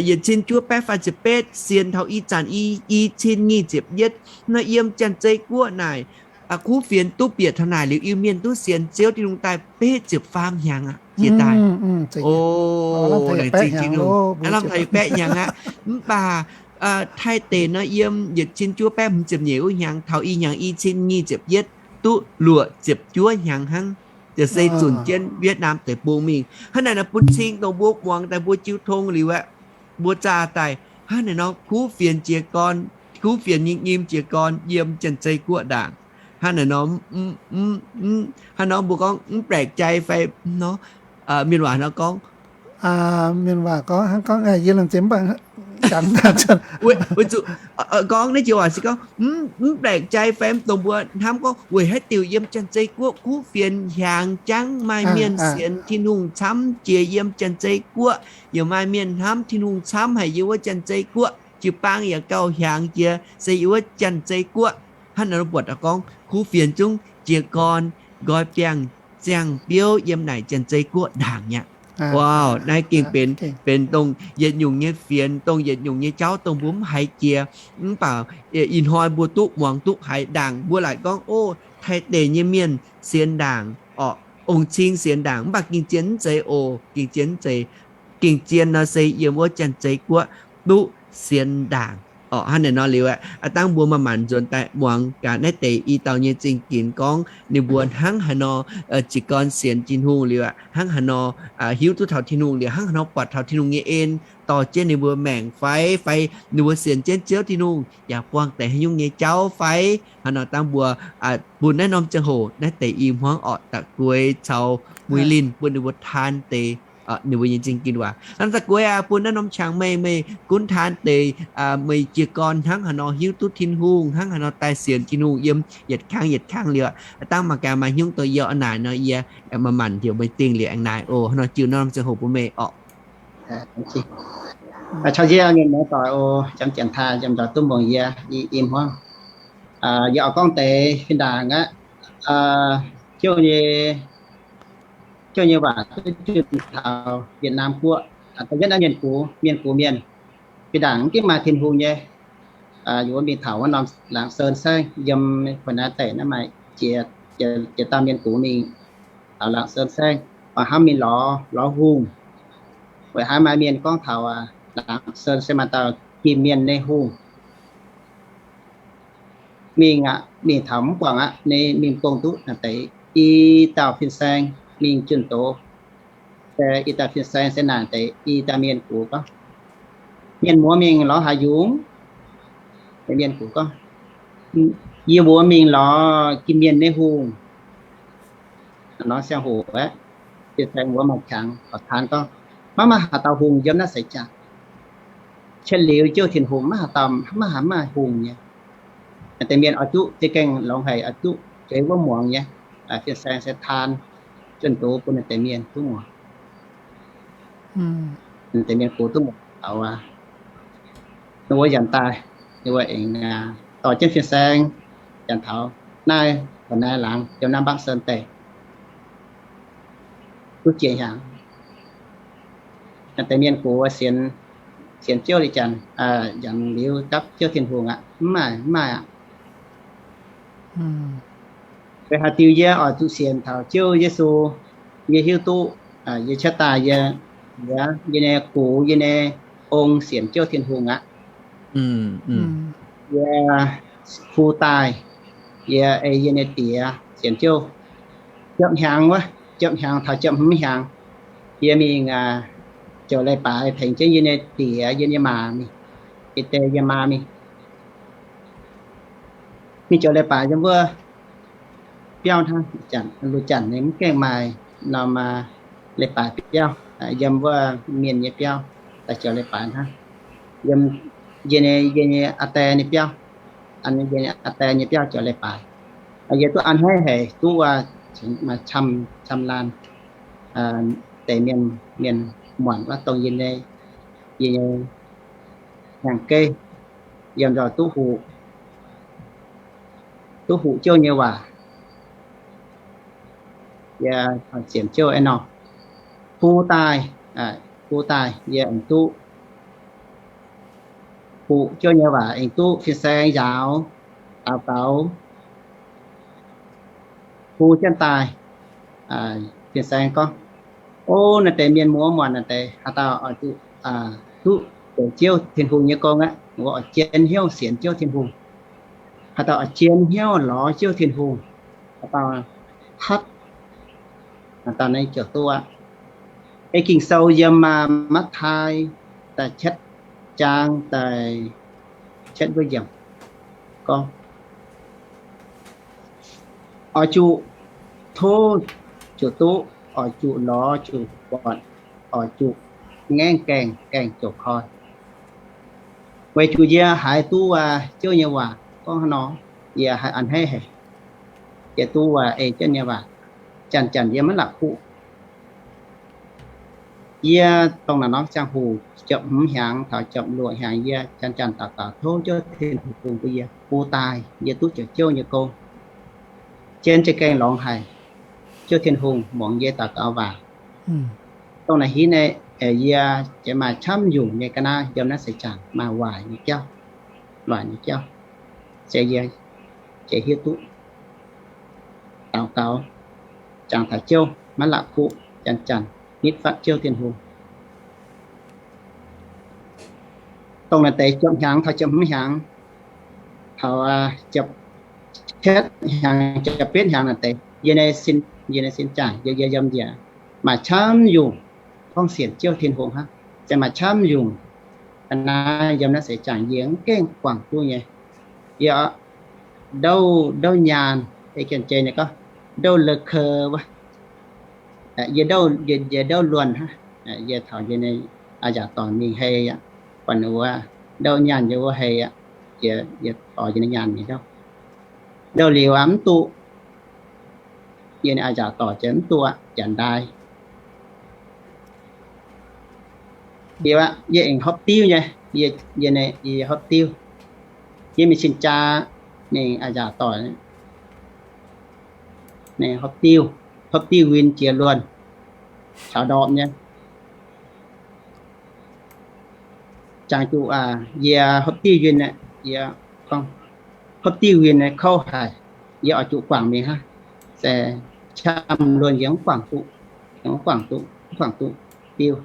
yietc cin juov baeqv faah ziepc betv sienx taux ih zanc i cin nyic ziepc yietv nor, yiem Janx-Zei Guoqv naaic, kuv fienx duqv bieqc taux naaic liuz Iu-Mienh duqv sienx Ziouv Tin-Hungh daaih betv ziepc faam hnyangx aqv, jiex daaih. Lamh taux baeqv hnyangx aqv. Mv baac Taiv deic nor yiem yietc cin juov baeqv hmz ziepc nyeic wuov hnyangx taux ih hnyangx i cin nyic ziepc yietv duqv luoqc ziepc juov hnyangx hnangv. Ziouc se zunc jienv Vietnam deic-bung mingh. Hnangv naaic nor bun cing dongh mbuo muangx daaih mbuo jiu tong liuz aeqv, mbuo zaah daaih hnangv naaic nor kuv fienx jiez gorn, kuv fienx nyim nyim jiez gorn yiem Janx-Zei Guoqv ndaangc. Hnangv naaic nor, hnangv nor mbuo gorngv mv แปลกใจ fai nor, mienh waac nor gorngv, mienh waac gorngv, gorngv yie lomh nziex mv baac gorngv naaiv joux waac se gorngv mv แปลกใจ fai dongh mbuo hnamv gorngv weic haaix diuc yiem Janx-Zei Guoqv kuv fienx hiaangx jangv, maaih mienh sienx Tin-Hungh camv jiex yiem Janx-Zei Guoqv, yaac maaih mienh hnamv Tin-Hungh camv haic yiem wuov Janx-Zei Guoqv, jiu-baang yaac gauh hiaangx jiex se yiem wuov Janx-Zei Guoqv. Hnangv naaiv buatc gorngv kuv fienx zungv jiez gorn nqoi biangh ziangh biouv yiem naaic Janx-Zei Guoqv ndaangc mi'aqv. Wow, naaiv gengh benx, benx dongh yietc nyungc nyei fienx, dongh yietc nyungc nyei jauv dongh mbuo mv haiz jiex. Mv baac ih hnoi mbuo duqv muangx duqv haiz ndaangc, mbuo laaic gorngv, o, Taiv deic nyei mienh sienx ndaangc orqc, ong-cing sienx ndaangc, mv baac gengh zien mv zeiz oc, gengh zien mv zeiz. Gengh zien nor se yiem wuov Janx-Zei Guoqv duqv sienx ndaangc. Orqc, hnangv naaic nor liuz aeqv, dangh mbuo maaih maanc nzuonx daaih muangx gaax naaiv deix i dauh nyei zingh ginx gorngv ninh mbuo hnangv haaix nor jiez gorn sienx Tin-Hungh liuz aeqv, hnangv haaix nor hiuv duqv taux Tin-Hungh liuz, hnangv haaix nor buatc taux Tin-Hungh nyei en dorh jienv ninh mbuo maengc fai, fai ninh mbuo sienx jienv Ziouv Tin-Hungh yaac buangh deix haaix nyungc nyei jauv fai. Hnangv nor dangh mbuo bun naaiv norm ziangh hoc naaiv deix i hmuangv orqc, da'gueix caux Muiz Linh bun ninh mbuo taan deix ninh mbuo nyei zingh ginx waac. Hnangv da'gueix aac, bun naaiv norm qangx meih, meih gunv taan deix meih jiez gorn hnangv haaix nor hiuv duqv Tin-Hungh, hnangv haaix nor daaih sienx Tin-Hungh yiem yietc kangv yietc kangv liuz, dangh mangc gaax maaih hnyungc dongh yie oix naaic nor, yie maaih maanc heuc meih dingh liuz aengx naaic oc. Hnangv nor jiu norm ziangh hoc bun meih orqc. Caux yie mienh muoz-doic oc, janx-taaix yiem ndoih duqv mbuox yie i hmuangv. Yie oix gorngv deix fih ndaangc aqv. Ziouv nyei, Ziouv nyei waac duqv junh taux Việt Nam guoqv, da'yietv naaiv Mienh Gux, Mienh Gux mienh. Fih ndaangc mv ginv maaih Tin-Hungh nyei. Yie mbuo mingh taux wuov norm Laangc Sơn saengv, yiem Quảng Nam deic naaiv maaih jiex, jiex dauh Mienh Gux mingh taux Laangc Sơn saengv, mangc hnamv mingh lorz, lorz hungh. Weic haaix maaih mienh gorngv taux Laangc Sơn se maaih dauh Ginv Mienh nyei hungh. Mingh aqv, mingh taux mv buangh aqv, ninh mingh gong duqv naaic deix i dauh fin-saeng mingh junh doz. Se i dauh fin-saeng se naaic deix i dauh Mienh Gux gorngv, Mienh muoz mingh lorz haaix yungz? Mienh Gux gorngv, Yie mbuo mingh lorz Ginv Mienh nyei hungh. Nor ziangh hoc aeqv, fin-saeng mbuo maaih qangx oix taan gorngv, Maiv maaih haaix dauh hungh yiem naaiv seix zaangc. Cietv liuz Ziouv Tin-Hungh maiv haaix dauh, maiv haaix maaih hungh nyei. Deix mienh oix duqv za'gengh longx haic, oix duqv zueiz wuov muangx nyei. Fin-saeng se taan junh doz bun deix mienh duqv muangx. Deix mienh gox duqv muangx taux, ninh mbuo nyanc daaih, ninh mbuo aengx dorh jienv fin-saeng nyanc taux naaiv, naaiv laangz yiem naaiv Bắc Sơn deic duqv jiex hnyangx. Deix mienh gox sienx, sienx Ziouv liuz janx, nyanc liuz gapv Ziouv Tin-Hungh aqv, mv maaih, mv maaih aqv. Weic haaix diuc yie oix zuqc sienx taux Ziouv Yesu, yie hiuv duqv yie cuotv daaih yie, yie nyei gox, yie nyei ong sienx Ziouv Tin-Hungh aqv. Yie fu daaih, yie ei yie nyei diex sienx Ziouv ziepc hnyangx wuov, ziepc hnyangx taux ziepc hmz hnyangx, yie mingh ziouc leiz-baaix tengx jienv yie nyei diex, yie nyei maa mingh, i deix yie maa mingh, mingh ziouc leiz-baaix yiem wuov biauv hnangv. Luo janc ninh mv gaengh maaih norm leiz-baaix biauv, yiem wuov mienh nyei biauv daaih ziouc leiz-baaix hnangv. Yiem yie nyei, yie nyei aa die nyei biauv, yie nyei aa die nyei biauv ziouc leiz-baaix. Yie duqv a'hneiv haic, duqv maaih camv, camv laanh deix mienh, mienh muonc wuov dongh yie nyei, yie nyei hnyangx-geiv yiem nzoih duqv huqc, duqv huqc Ziouv nyei waac. Yie sienx Ziouv aqv nor, fu daaih, fu daaih yie aengx duqv huqc Ziouv nyei waac, aengx duqv fin-saeng njaaux, daux gaux, fu jienv daaih. Fin-saeng gorngv, O, naaiv deix mienh muoz muonc naaiv deix, haaix dauh oix zuqc duqv zoux Ziouv Tin-Hungh nyei gong aqv, wuov oix jien hnyouv sienx Ziouv Tin-Hungh. Haaix dauh oix jien hnyouv lorz Ziouv Tin-Hungh, haaix dauh hatv, haaix dauh naaiv ziouc duqv aqv. Ei Ging-Sou yiem Matv^taai da'cietv zaang da'cietv wuov yiemc gorngv, Oix zuqc tov zuqc duqv, oix zuqc lorz zuqc buatc, oix zuqc ngaengv gaengh, gaengh zoux koi. Weic zuqc yie haiz duqv Ziouv nyei waac gorngv hnangv nor, yie haiz a'hneiv haic. Yie duqv ei Ziouv nyei waac, janx-janx yie maiv la'kuqv. Yie dongh naaiv norm ziangh hoc ziepc hmz hnyangx taux ziepc luoqc hnyangx, yie janx-janx daux gaux tov Ziouv Tin-Hungh bun yie fu daaih, yie duqv zoux Ziouv nyei gong. Zien za'gengh longx haic. Ziouv Tin-Hungh muangx yie daux gaux waac. Dongh naaiv hitv naaiv, yie jiex maaih camv nyungc nyei ga'naaiv yiem naaiv seix zaangc maaih waaic nyei jauv, waaic nyei jauv, se yie jiex hiuv duqv daux gaux, jangx taux Ziouv maiv la'kuqv, janx-janx nitv fatv Ziouv Tin-Hungh. dongh naaiv deix ziepc hnyangx taux ziepc hmz hnyangx, taux ziepc cietv hnyangx, ziepc betv hnyangx naaiv deix, yie nyei sin, yie nyei sin jangx, yie, yie yiem njiec, maaih camv nyungc gorngv sienx Ziouv Tin-Hungh hnangv, se maaih camv nyungc. Ga'naaiv yiem naaiv seix jangx yie mv gaengh guangc duqv nyei. Yie ndouv, ndouv nyaanh, ei ganh jei nyei gorngv, ndouv la'keu wuov. Yie ndouv, yie, yie ndouv luonh hnangv. Yie taux yie nyei a'nziaauc dorngc mingh hei aqv, buatc wuov ndouv nyaanh yie wuov hei aqv. Yie, yie dorh yie nyei nyaanh mingh ndouv. Ndouv liuz aqv mv duqv. Yie nyei a'nziaauc dorngc jiex mv duqv aqv, janx-ndaai. Yie, yie aengx hopv diuv nyei, yie, yie hopv diuv. Yie mingh cin-jaa, ninh a'nziaauc dorngc ninh hopv diuv, hopv diuv win jiex luonh, caux ndorpc nyei. Jangx zuqc yie hopv diuv win, yie gorngv, hopv diuv win kouv haic, yie oix zuqc guangc mingh hnangv. Se camv luonh yie mv guangc duqv, mv guangc duqv, mv guangc duqv diuv.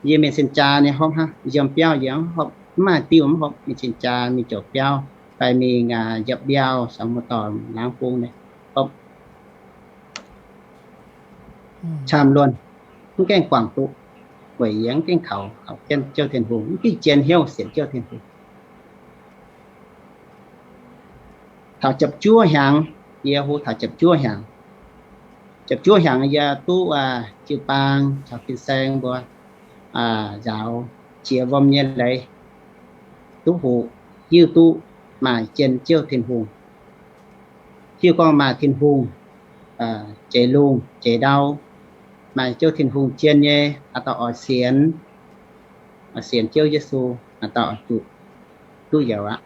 Yie mingh cin-jaa nyei hopv hnangv, yiem biauv yie mv hopv, mv maaih diuv mv hopv, mingh cin-jaa mingh ziouc biauv, fai mingh njiec mbiauh, sou muoz-doic laangz bung nyei hopv. Camv luonh, mv gaengh guangc duqv, weic yie mv gaengh kaux, kaux jienv Ziouv Tin-Hungh, mv gaengh jien hnyouv sienx Ziouv Tin-Hungh. Taux ziepc juov hnyangx, yie huv taux ziepc juov hnyangx. Ziepc juov hnyangx yie duqv jiu-baang caux fin-saeng mbuo nzaaux jiex wuom nyei leiz, duqv hoqc, hiuv duqv maaih jien Ziouv Tin-Hungh, hiuv gorngv maaih Tin-Hungh zeix lungh zeix ndau, maaih Ziouv Tin-Hungh jien nyei, aa dauh oix sienx, oix sienx Ziouv Yesu, aa dauh oix zuqc duqv youz aqv.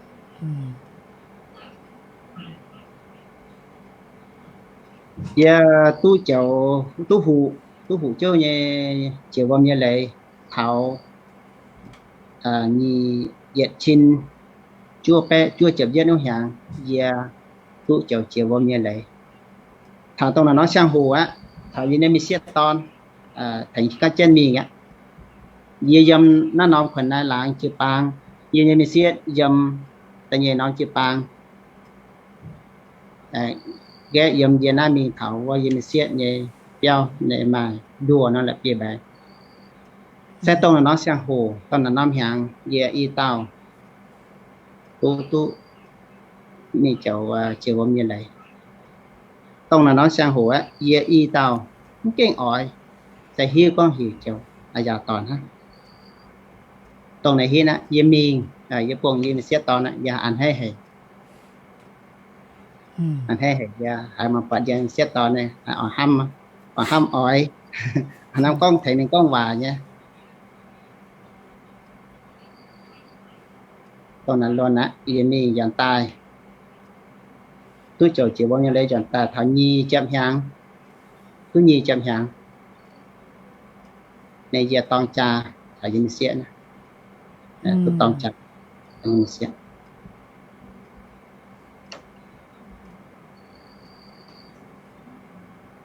Yie duqv joux, duqv hoqc, duqv hoqc Ziouv nyei jiex wuom nyei leiz taux nyic, yietc cin juov baeqv juov ziepc yietv wuov hnyangx, yie duqv joux jiex wuom nyei leiz. Taux dongh naaiv norm ziangh hoc aqv, taux yie nyei mingh sieqv dorn tengx ganh jienv mingh aqv. Yie yiem naaiv norm kuonx naaiv laangz jiu-baang, yie nyei mingh sieqv yiem da'nyeic norm jiu-baang. Gaeqv yiem yie naaiv mingh taux wuov yie mingh sieqv nyei biauv nyei maaih nduoh nor la'bieiv-mbaeqc. Se dongh naaiv norm ziangh hoc, dongh naaiv norm hnyangx yie i dauh duqv, duqv mingh joux jiex wuom nyei leiz. Dongh naaiv norm ziangh hoc aqv, yie i dauh mv gaengh oix, se hiuv gorngv heuc joux a'nziaauc dorngc hnangv. Dongh naaiv hitv aqv, yie mingh, yie buangh yie mingh sieqv dorn aqv, yie a'hneiv haic. A'hneiv haic, yie haiz mangc buatc yie mingh sieqv dorn naaiv, a'hneiv, a'hneiv oix, a'hneiv gorngv tengx ninh gorngv waac nyei. Dongh naaiv luonx aqv, yie mingh nzuonx daaih, duqv joux jiex wuom nyei leiz nzuonx daaih taux nyic ziepc hnyangx, duqv nyic ziepc hnyangx, ninh yie dorng jaa taux yie mingh sieqv, duqv dorng jaa taux yie mingh sieqv.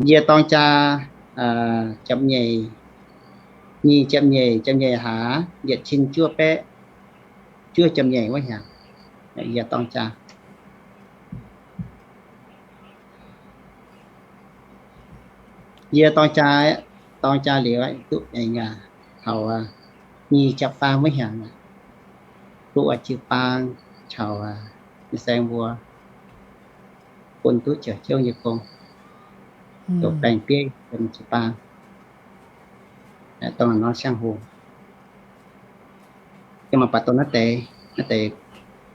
Yie dorng jaa ziepc nyeic, nyic ziepc nyeic, ziepc nyeic hlaax, yietc cin juov baeqv juov ziepc nyeic wuov hnyangx, yie dorng jaa. Yie dorng jaa, dorng jaa liuz duqv aengx taux nyic ziepc faam wuov hnyangx, duqv jiu-baang caux fin-saeng mbuo bun duqv joux Ziouv nyei gong, zoux baeng-bieiv yiem jiu-baang. Dongh naaiv norm ziangh hoc, yie mangc buatc dongh naaiv deix, naaiv deix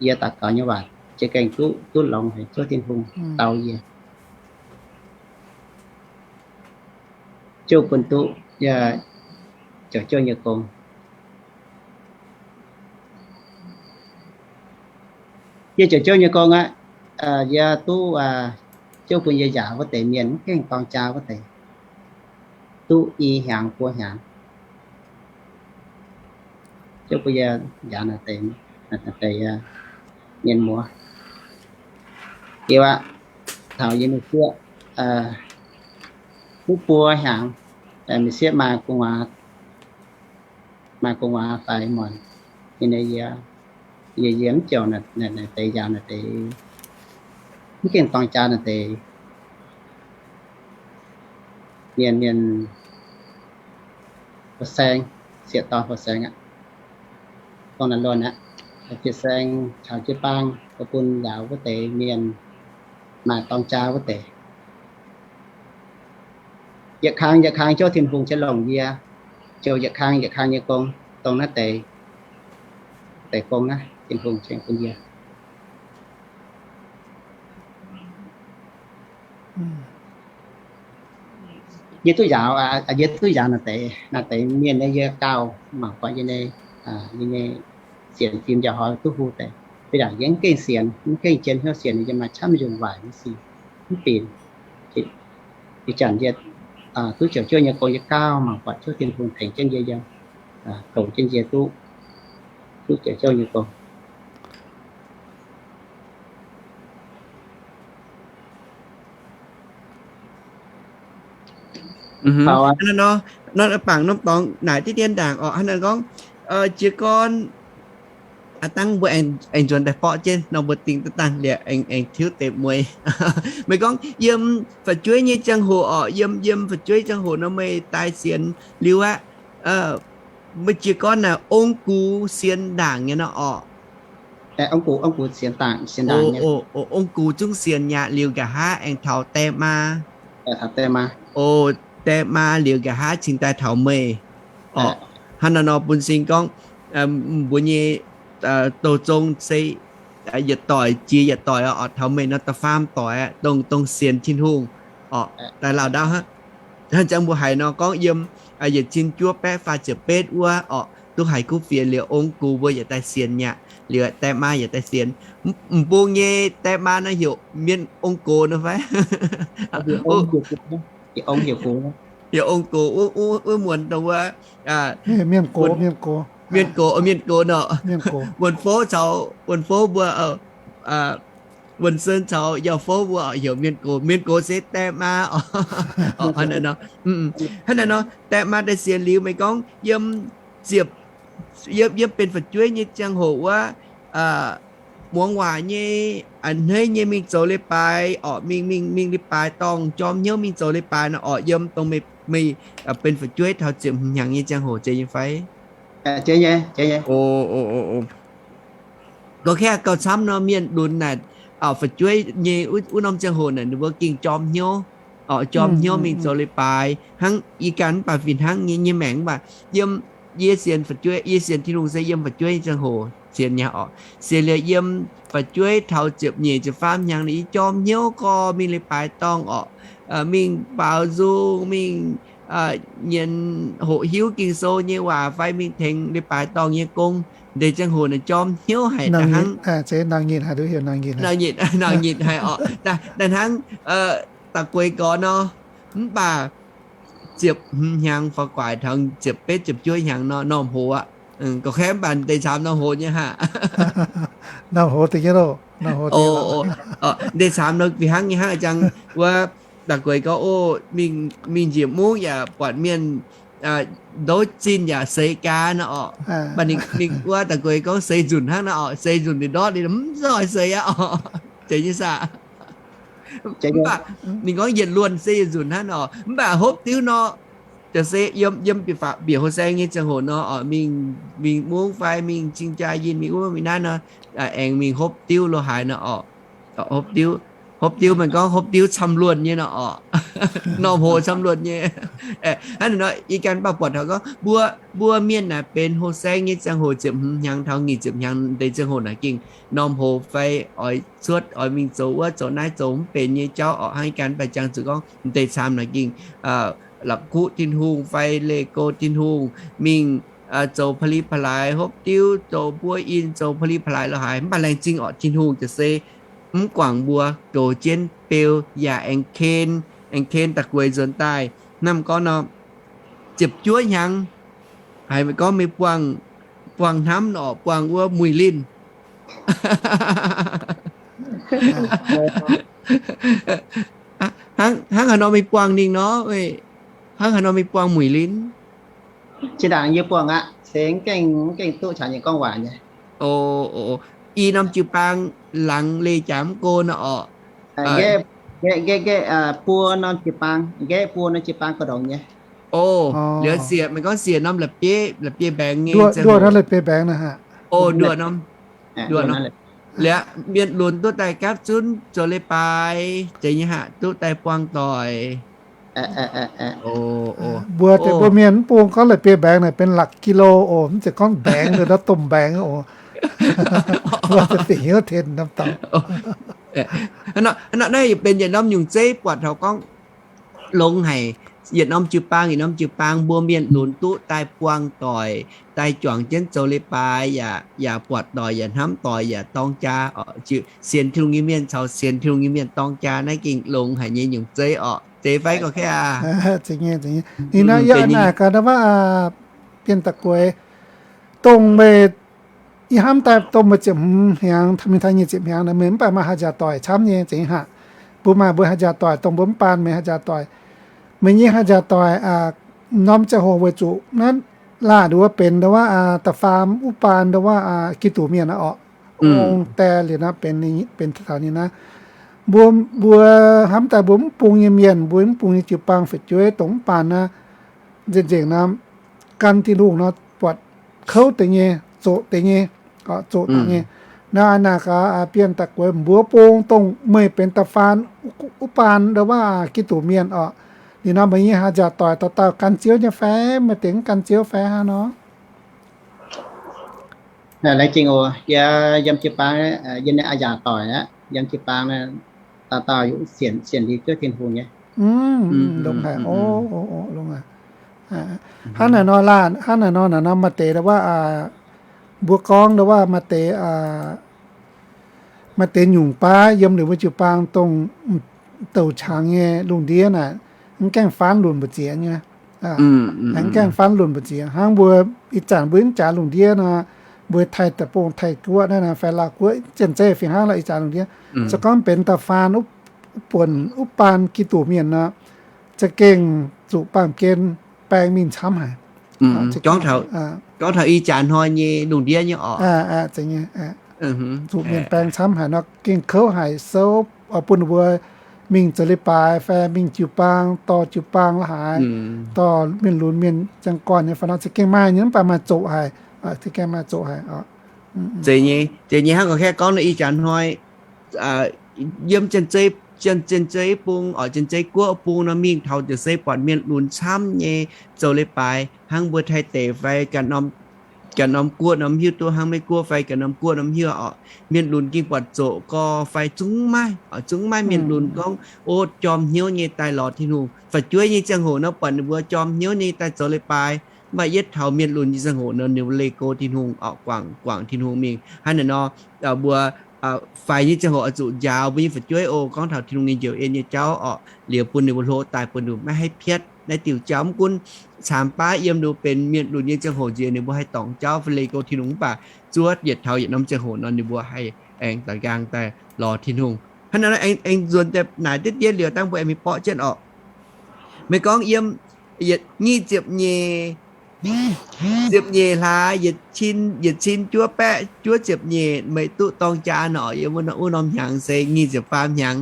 yie daux gaux nyei waac za'gengh duqv, duqv longx haic, Ziouv Tin-Hungh dau yie. Ziouv bun duqv yie zoux Ziouv nyei gong. Yie zoux Ziouv nyei gong aqv, yie duqv, Ziouv bun yie njaaux wuov deix mienh mv gaengh dorng jaa wuov deix, duqv i hnyangx buo hnyangx. Ziouv bun yie njaaux naaiv deix, naaiv deix mienh muoz. Liuz aqv, taux yie mingh sieqv, duqv buo hnyangx, mingh sieqv maaih gu'nguaaz, maaih gu'nguaaz faix muonc. Ninh nyei yie, yie, yie mv jouh naaic, naaic deix njaaux naaic deix, mv gengh dorng jaa naaic deix mienh, mienh hua saeng, sieqv dorn hua saeng aqv. Gorngv naaic luonx aqv, hua saeng caux jiu-baang, mbuo bun njaaux wuov deix mienh maaih dorng jaa wuov deix. Yietc kang yietc kang jouv Tin-Hungh se longc yie, jouh yietc kang yietc kang nyei gong, dongh naaiv deix, deix gong naaiv Tin-Hungh ceng bun yie. Yie duqv njaaux, yie duqv njaaux naaic deix, naaic deix mienh nyei yie gauh mangc buatc yie nyei, yie nyei sienx fim njaaux hoi duqv hlo deix. Fih daaih yie mv gengh sienx, mv gengh jien hnyouv sienx, yie maaih camv nyungc waaic nyei sic mv binc. Ih zanc yie duqv ziouc juov nyei gong, yie gauh mangc buatc cuotv Tin-Hungh tengx jienv yie yiem, goux jienv yie duqv, duqv ziouc juov nyei gong. Nor, nor bangc norm dorngx naaic diqv dien ndaangc orqc, hnangv naaiv gorngv, jiez gorn aa dangh mbuo aengx nzuonx daaih borqv jienv nor, mbuo dingh daaih dangh liepc aengx tiuv deix mueiz. Meih gorngv yiem fu'jueiv nyei ziangh hoc orqc, yiem, yiem fu'jueiv ziangh hoc nor meih daaih sienx liuz aqv, meih jiez gorn naaic ong-gux sienx ndaangc nyei nor orqc. Ong-gux zungv sienx nyei aqv, liuz nqa'haav aengx taux die maa. O, die maa liuz nqa'haav cingx daaih taux meih orqc. Hnangv naaiv nor bun cing gorngv mbuo nyei douz zong se yietc doic jiex yietc doic orqc, taux meih nor da'faam doic aqv, dongh, dongh sienx Tin-Hungh orqc. Daaih lauh ndau hnangv, hnangv jangx mbuo haiz nor gorngv yiem yietc cin juov baeqv faah ziepc betv wuov orqc, duqv haiz kuv fienx liuz ong-gux mbuo yietc daaih sienx nyei aqv, liuz die maa yietc daaih sienx. M'bung nyei die maa naaiv heuc mienh ong-gox nor fai? Heuc ong-gox. Wuov muonz dongh wuov mienh gox, mienh gox nor, wuon-fov caux, wuon-fov mbuo, wuon-sen caux yauh-fov mbuo heuc mienh gox. Mienh gox se die maa. Hnangv naaiv nor, die maa daaih sienx liuz meih gorngv yiem ziepc, yiem, yiem benx fu'jueiv nyei ziangh hoc wuov, muangx waac nyei, a'hneiv nyei mingh zoux leiz-baaix orqc, mingh, mingh, mingh leiz-baaix dorngh, jorm hnyouv mingh zoux leiz-baaix nor orqc, yiem dongh meih, meih benx fu'jueiv taux ziepc hmz hnyangx nyei ziangh hoc zeiz nyei fai? Gorngv gauh camv nor, mienh lunx naaic fu'jueiv nyei wuov norm ziangh hoc naaic ninh mbuo gengh jorm hnyouv, jorm hnyouv mingh zoux leiz-baaix hnangv. Yie ganh mv baac fih hnangv nyei, nyei maengc mv baac yiem, yie sienx fu'jueiv, yie sienx Tin-Hungh se yiem fu'jueiv nyei ziangh hoc sienx nyei orqc. Sienx liuz yiem fu'jueiv taux ziepc nyeic ziepc faam hnyangx naaic, yie jorm hnyouv gorx mingh leiz-baaix dorngh orqc, mingh baaux nzung, mingh nyienz hoqc hiuv Ging-Sou nyei waac fai mingh tengx leiz-baaix dorngh nyei gong. Ndeic ziangh hoc naaic jorm hnyouv haic hnangv. Nangc nyitc haic orqc. Daaih hnangv da'gueix gorx nor, mv baac ziepc hmz hnyangx fai guaax taux ziepc betv ziepc juov hnyangx nor, norm hoz aqv. Gorqv-kaeqv mv baac ndeic caamx norm hoz nyei haic. Ndeic caamx nor fih hnangv nyei hnangv, jangx wuov da'gueix gorx oc, mingh njiec mungv yaac buatc mienh ndouv zinh yaac seix gaax nor orqc. Mv baac ninh wuov da'gueix gorngv seix nzunc hnangv nor orqc, seix nzunc ninh ndortv ninh mv zoih seix aqv orqc. Zeiz nyei saah? Mv baac ninh gorngv yietc luonh se yietc nzunc hnangv nor, mv baac hopv diuv nor, se yiem, yiem bieqc houh saeng nyei ziangh hoc nor orqc, mingh, mingh mungv fai mingh cing-jaa yinh mingh wuov mingh naaiv nor, aengx mingh hopv diuv lo haaix nor orqc. Hopv diuv, hopv diuv, mienh gorngv hopv diuv camv-luonh nyei nor orqc. Norm hoz camv-luonh nyei. Hnangv naaic nor, yie ganh mv baac buatc taux gorngv mbuo, mbuo mienh naaic benx houh saeng nyei ziangh hoc ziepc hmz hnyangx taux nyic ziepc hnyangx deix ziangh hoc naaic gengh norm hoz fai oix cuotv, oix mingh zoux wuov zoux naaiv zoux mv benx nyei jauv orqc. Hnangv yie ganh mv baac jangx zuqc gorngv deix caamx naaic gengh la'kuqv Tin-Hungh fai leih go Tin-Hungh mingh zoux pa'li pa'laaix, hopv diuv, zoux buov in, zoux pa'li pa'laaix lo haaix. Mv baac laengz zingh orqc, Tin-Hungh jaax se mv guangc mbuo, goux jienv beu yaac aengx ken, aengx ken da'gueix nzuonx daaih. Hnangv gorngv nor, ziepc juov hnyangx, haiz meih gorngv meih buangh, buangh hnamv orqc, buangh wuov muic linh. Hnangv haaix nor meih buangh ninh nor, hnangv haaix nor meih buangh muic linh? Zinh ndaangc yie buangh aqv. se mv gaengh, mv gaengh duqv caux ninh gorngv waac nyei. O, o, i norm jiu-baang laangz leih jaax mv go nor orqc. Nqaeqv, nqaeqv, nqaeqv, buo norm jiu-baang, nqaeqv buo norm jiu-baang ga'ndongx nyei. O, liuz siec, meih gorngv siec norm la'bieiv, la'bieiv mbaengx nyei, nduoqv norm la'bieiv mbaengx naaiv. O, nduoqv norm, nduoqv norm. Liuz mienh lunx duqv daaih gapv zunv zoux leiz-baaix, zeiz nyei haic, duqv daaih buangh doic. Mbuo, mbuo mienh mv bung gorngv la'bieiv mbaengx naaic benx หลักกิโล oc, mv zeiz gorngv mbaengx, nor domh mbaengx oc. Mbuo za'fih hnyouv tengx norm dorngx. Naaiv benx yietc norm nyungc zeiv buatc taux gorngv longx haic, yietc norm jiu-baang, yietc norm jiu-baang mbuo mienh lunx duqv daaih buangh doic, daaih juangc jienv zoux leiz-baaix, yaac, yaac buatc doic, yaac hnamv doic, yaac dorng jaa, sienx Tin-Hungh nyei mienh caux sienx Tin-Hungh nyei mienh dorng jaa, naaiv gengh longx haic nyei nyungc zeiv orqc. Zeiz fai gorqv-kaeqv aac? Ninh naaiv yie naaic gaax ndau wuov, Bienh Da'gueix, dongh meih, yie hnamv daaih dongh meih ziepc hmz hnyangx, mingh taux nyic ziepc hnyangx naaic, meih mv baac maaih haaix njaaux doic camv nyei, zeiz haic. Mbuo maaih mbuo haaix njaaux doic, dongh mbuo mv baan meih haaix njaaux doic. Meih nyei haaix njaaux doic, norm ziangh hoc weic zuqc naaiv laanh nduov benx ndau wuov da'faam wuov baan ndau wuov Giduc mienh aqv orqc. Ong die liuz naaiv benx, benx taux ninh naaiv. Mbuo, mbuo hnamv daaih mbuo mv bung nyei mienh, mbuo mv bung nyei jiu-baang fu'jueiv dongh mv baan naaiv, nzengc nzengc nor, gan Tin-Hungh nor buatc kouv deix nyei, zoqc deix nyei, zoqc deix nyei. Naaiv naaic gaax, Bienh Da'gueix, mbuo bung dongh meih benx da'faam wuov baan ndau wuov Giduc mienh orqc. Liuz nor meih nyei haaix njaaux doic dauh dauh gan Ziouv nyei fai maaih deix mv gan Ziouv fai hnangv nor? Laengz zingh oc. Yie yiem jiu-baang, yie nyei a'njaaux doic aqv, yiem jiu-baang dauh dauh sienx, sienx liuz Ziouv Tin-Hungh nyei. Longx haic, longx haic. Hnangv naaic nor laanh, hnangv naaic nor naaic nor maaih deix ndau wuov, mbuo gorngv ndau wuov maaih deix, maaih deix nyungc baav yiem ninh mbuo jiu-baang dongh douc qangx nyei lungh ndiev naaic, mv gaengh faanv lunc mbu'ziex nyei. Mv gaengh faanv lunc mbu'ziex. Hnangv mbuo ih zanc mbuo mv jaax lungh ndiev nor, mbuo Taiv Deic-Bung, Taiv Guoqv naaiv fai Lauv Guoqv, janx-zeiv fih hnangv lorqc, ih zanc lungh ndiev. Se gorngv benx da'faam wuov buonc wuov baan Giduc mienh nor, za'gengh zuqc baamh gen baeng mingh camv haic. Gorngv taux ih jaax hnoi nyei lungh ndiev nyei orqc. Zuqc mienh baeng camv haic nor, gengh kouv haic, souv bun ninh mbuo mingh zoux leiz-baaix fai mingh jiu-baang, dorh jiu-baang la'haaix, dorh mienh lunx mienh ziangh gorn nyei fai nor, za'gengh maaih nyei, mv baac maaih zoqc haic, za'gengh maaih zoqc haic. Zeiz nyei, zeiz nyei. Hnangv gorqv-kaeqv gorngv nor, ih jaax hnoi yiem janx-zeiv, janx-zeiv bung, oix janx-zeiv guoqv bung nor, mingh taux ziouc se buatc mienh lunx camv nyei zoux leiz-baaix, hnangv mbuo Taiv deic fai ganh norm guoqv nor mv hiuv duqv, hnangv Meiv Guoqv fai ganh norm guoqv nor mv hiuv orqc. Mienh lunx gengh buatc zoqc gorx fai zungv maiv, zungv maiv mienh lunx gorngv, o, jorm hnyouv nyei daaih lorz Tin-Hungh. Fu'jueiv nyei ziangh hoc nor buatc ninh mbuo jorm hnyouv nyei daaih zoux leiz-baaix, mv baac yietv taux mienh lunx nyei ziangh hoc nor ninh mbuo leih go Tin-Hungh orqc, guangc, guangc Tin-Hungh mingh. Hnangv naaic nor, mbuo faix nyei ziangh hoc oix zuqc njaaux mbuo nyei fu'jueiv oc, gorngv taux Tin-Hungh nyei njoux en nyei jauv orqc, liuz bun ninh mbuo hlo daaih, bun ninh mbuo maiv haih piatv naaiv diuh jauv. Mv gunv caamx baav yiem ninh mbuo benx mienh lunx nyei ziangh hoc nziex, ninh mbuo haih dorngc jauv fai leih go Tin-Hungh, mv baac zuov yietc taux yietc norm ziangh hoc nor ninh mbuo haih aengx daaih nqaang daaih lorz Tin-Hungh. Hnangv naaic nor aengx nzuonx daaih naaic diqv diev liuz dangh mbuo aengx mingh borqv jienv orqc. Meih gorngv yiem nyic ziepc nyeic, ziepc nyeic hlaax yietc cin, yietc cin juov baeqv juov ziepc nyeic meih duqv dorng jaa nor, yiem wuov norm hnyangx se nyic ziepc faam hnyangx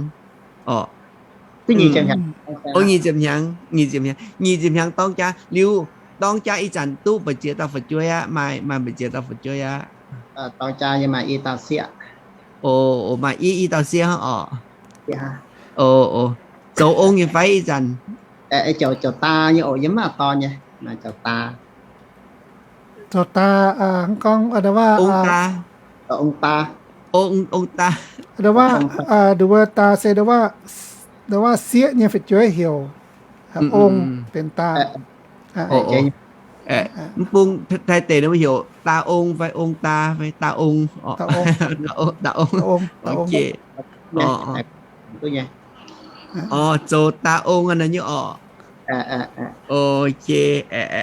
orqc. O, nyic ziepc hnyangx, nyic ziepc hnyangx, nyic ziepc hnyangx dorng jaa. Liuz dorng jaa ih zanc duqv mbu'ziex dauh fu'jueiv aqv? Maaih, maaih mbu'ziex dauh fu'jueiv aqv? Dorng jaa nyei maaih i dauh sieqv. O, maaih i, i dauh sieqv hnangv orqc. O, zoux ong nyei fai ih zanc? Zoux daa nyei oc, yie mv maaih dorn nyei, maaih zoux daa. Zoux daa, hnangv gorngv, ong daa. Ong, ong daa. Nduov, nduov daa se nduov, sieqv nyei fu'jueiv heuc ong benx daa. Mv bung Taiv deic nor heuc daa ong fai ong daa fai daa ong. Daa ong. O, zoux daa ong hnangv naaiv nyei orqc. O,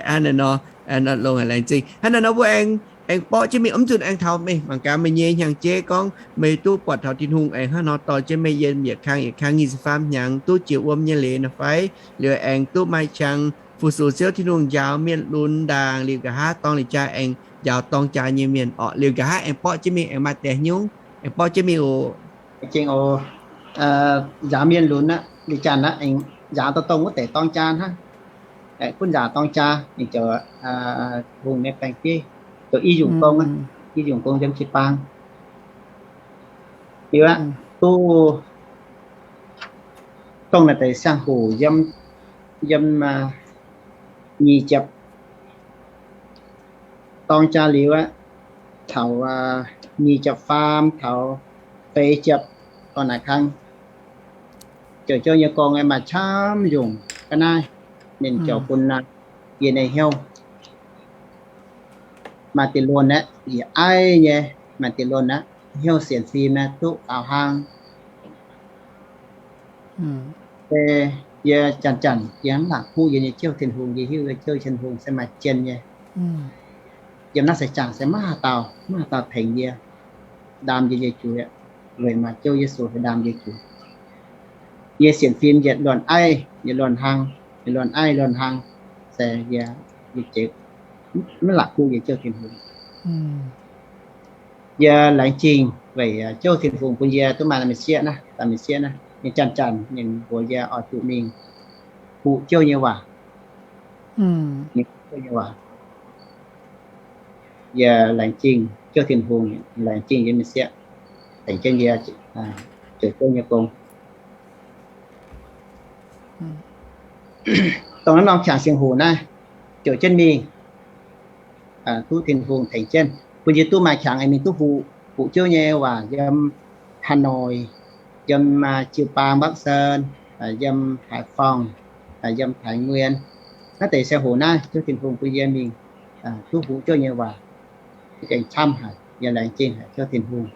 hnangv naaiv nor, longx haic, laengz zingh. Hnangv naaiv nor mbuo aengx, aengx borqv jienv mingh, mv zunc aengx taux meih mangc gaax meih nyei hnyangx-jeiv gorngv meih duqv buatc taux Tin-Hungh aengx hnangv nor dorh jienv meih yiem yietc kang yietc kang nyic ziepc faam hnyangx duqv jiex wuom nyei leiz nor fai? Liuz aengx duqv maaih qangx Fu-sux Ziouv Tin-Hungh njaaux mienh lunx ndaangc liuz nqa'haav dorng liuz jaa aengx njaaux dorng jaa nyei mienh orqc. Liuz nqa'haav aengx borqv jienv mingh, aengx maaih deix hnyouv aengx borqv jienv mingh oc. Jing oc. Njaaux mienh lunx aqv, liuz janx aqv, aengx njaaux dongh dongh wuov deix dorng jaa hnangv. Gunv njaaux dorng jaa, ninh ziouc hungh nyei baengh bieiv, ziouc i nyungc gong aqv, i nyungc gong yiem jiu-baang. Liuz aqv, duqv dongh naaiv deix siang-hoc yiem, yiem nyic ziepc dorng jaa liuz aqv, taux nyic ziepc faam taux feix ziepc dorn naaic kangv, ziouc Ziouv nyei gong aengx maaih camv nyungc ga'naaiv, ninh ziouc bun yie nyei hnyouv maaih diqc luonh aeqv, yietc aiv nyei maaih diqc luonh aqv, hnyouv sienx fim naaiv duqv faaux hlaang. Se yie janx-janx yie mv la'kuqv yie nyei Ziouv Tin-Hungh, yie hiuv yie Ziouv Tin-Hungh se maaih jien nyei. Yiem naaiv seix zaangc se maiv haaix dauh, maiv haaix dauh tengx yie, ndaam yie nyei juiz, weic maaih Ziouv Yesu se ndaam yie juiz. Yie sienx fim yietc luonh aiv, yietc luonh hlang, yietc luonh aiv luonh hlang, se yie, yie jiex maiv la'kuqv yie Ziouv Tin-Hungh. Yie laengz zingh weic Ziouv Tin-Hungh bun yie duqv maaih da'meiv sieqv naaiv, da'meiv sieqv naaiv, ninh janx-janx ninh mbuox yie oix zuqc mingh hoqc Ziouv nyei waac. Mingh hoqc Ziouv nyei waac. Yie laengz zingh Ziouv Tin-Hungh, laengz zingh yie mingh sieqv, tengx jienv yie zoux Ziouv nyei gong. Dongh naaiv norm qangx singx hoc naaiv, ziouc jienv mingh, duqv Tin-Hungh tengx jienv, bun yie duqv maaih qangx aengx mingh duqv hoqc, hoqc Ziouv nyei waac yiem Hà Nội, yiem jiu-baang Bắc Sơn, yiem Hải Phòng, yiem Thái Nguyên. Naaiv deix singx hoc naaiv, Ziouv Tin-Hungh bun yie mingh duqv hoqc Ziouv nyei waac, gengh camv haic, yie laengz zingh haic Ziouv Tin-Hungh.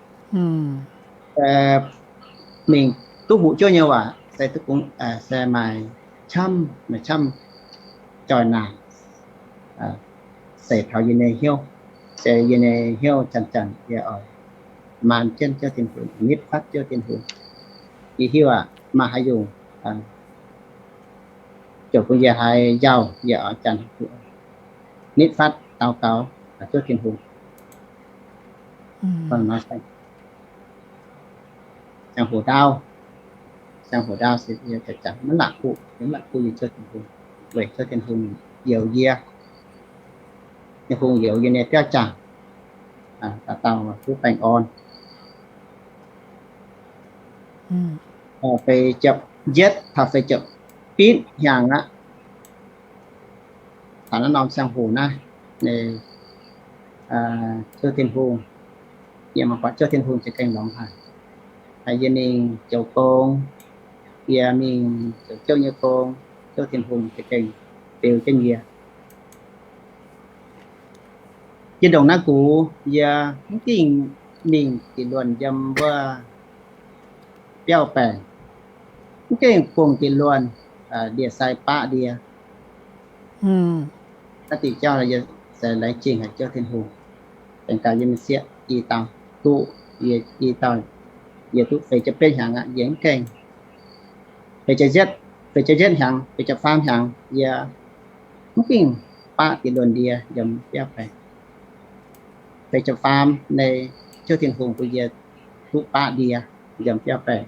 Mingh duqv hoqc Ziouv nyei waac se duqv bungx, se maaih camv, maaih camv joih naanc seix taux yie nyei hnyouv, se yie nyei hnyouv janx-janx yie oix maan jienv Ziouv Tin-Hungh, nitv fatv Ziouv Tin-Hungh. Yie hiuv aqv, maaih haaix nyungc ziouc bun yie haiz njaaux, yie oix janx nitv fatv daux gaux Ziouv Tin-Hungh. Ziangh hoc ndaauv, ziangh hoc ndaauv se yie maiv la'kuqv, maiv la'kuqv yie Ziouv Tin-Hungh, weic Ziouv Tin-Hungh youx yie, Tin-Hungh youx yie nyei biauv zaangc, dauh dauh duqv baengh orn. Feix ziepc yietv taux feix ziepc betv hnyangx aqv. Taux naaiv norm ziangh hoc naaiv, Ziouv Tin-Hungh, yie mangc buatc Ziouv Tin-Hungh za'gengh longx haic. Yie mingh zoux gong, yie mingh zoux Ziouv nyei gong, Ziouv Tin-Hungh za'gengh beu jienv yie. Yie ndongc naaiv gux, yie mv gengh mingh diqc luonh yiem wuov biauv baengc, mv gengh bungx diqc luonh ndie-sai baqv ndie. Naaiv diuc jauv yie se laengz zingh haic Ziouv Tin-Hungh, dengx gaax yie mingh sieqv i dauh, duqv yie i dauh, yie duqv feix ziepc betv hnyangx aqv, yie mv gengh, feix ziepc yietv, feix ziepc yietv hnyangx, feix ziepc faam hnyangx, yie mv gengh baqv diqc luonh ndie yiem biauv baengc. Feix ziepc faam nyei, Ziouv Tin-Hungh bun yie duqv baqv ndie yiem biauv baengc.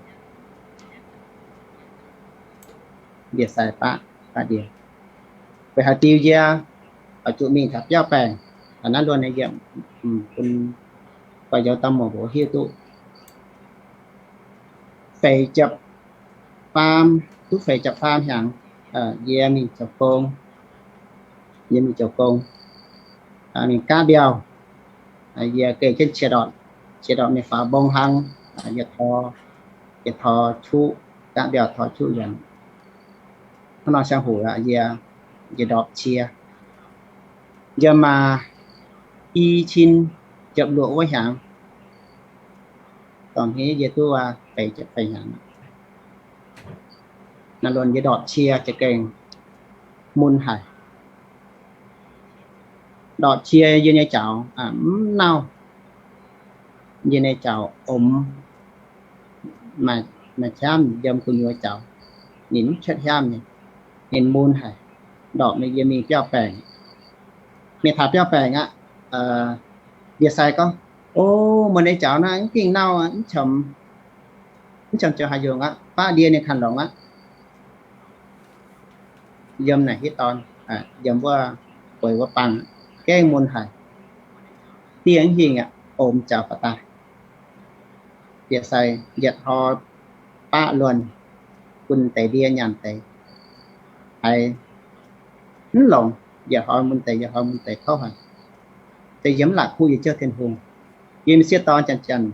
Ndie-sai baqv, baqv ndie. Weic haaix diuc yie oix zuqc mingh taux biauv baengc? Taux naaiv luonh nyei yie bun gorx-youz dauh muoz-mbuo hiuv duqv. Feix ziepc faam, duqv feix ziepc faam hnyangx, yie mingh zoux gong. Yie mingh zoux gong, mingh gaav mbiauh. Yie geh jienv qiex ndorpc, qiex ndorpc mingh faaux mbong hlang, yie tor, yie tor cuqv, gaav mbiauh tor cuqv nzuonx. Hnangv nor ziangh hoc yie, yie ndorpc cie. Yiem maaih i cin ziepc luoqc wuov hnyangx, dorngx hnyouv yie duqv feix ziepc feix hnyangx. Naaiv luonh yie ndorpc cie za'gengh mun haic. Ndorpc cie yie nyei jaux mv nauh. Yie nyei jaux omx, maaih hiaamv yiem gu'nyuoz jaux, ninh mv cuotv hiaamv nyei, ninh mun haic. ndorpc ninh yie mingh biauv-baengc. Mingh taux biauv-baengc aqv, ndie-sai gorngv, O, meih nyei jaux naaiv mv gengh nauv, mv jomc zoux haaix nyungc aqv, baqv ndie ninh kanh longx aqv. Yiem naaic hitv dorn, yiem wuov bueix wuov bang, gengh mun haic. Dieh mv hingh aqv, om jaux baac daaih. Ndie-sai yietc hnoi baqv luonh bun deix ndie nyaanh deix, haiz mv longx, yietc hnoi mun deix, yietc hnoi mun deix kouv haic. Se yie mv la'kuqv yie Ziouv Tin-Hungh. Yie m'sieqv dorn janx-janx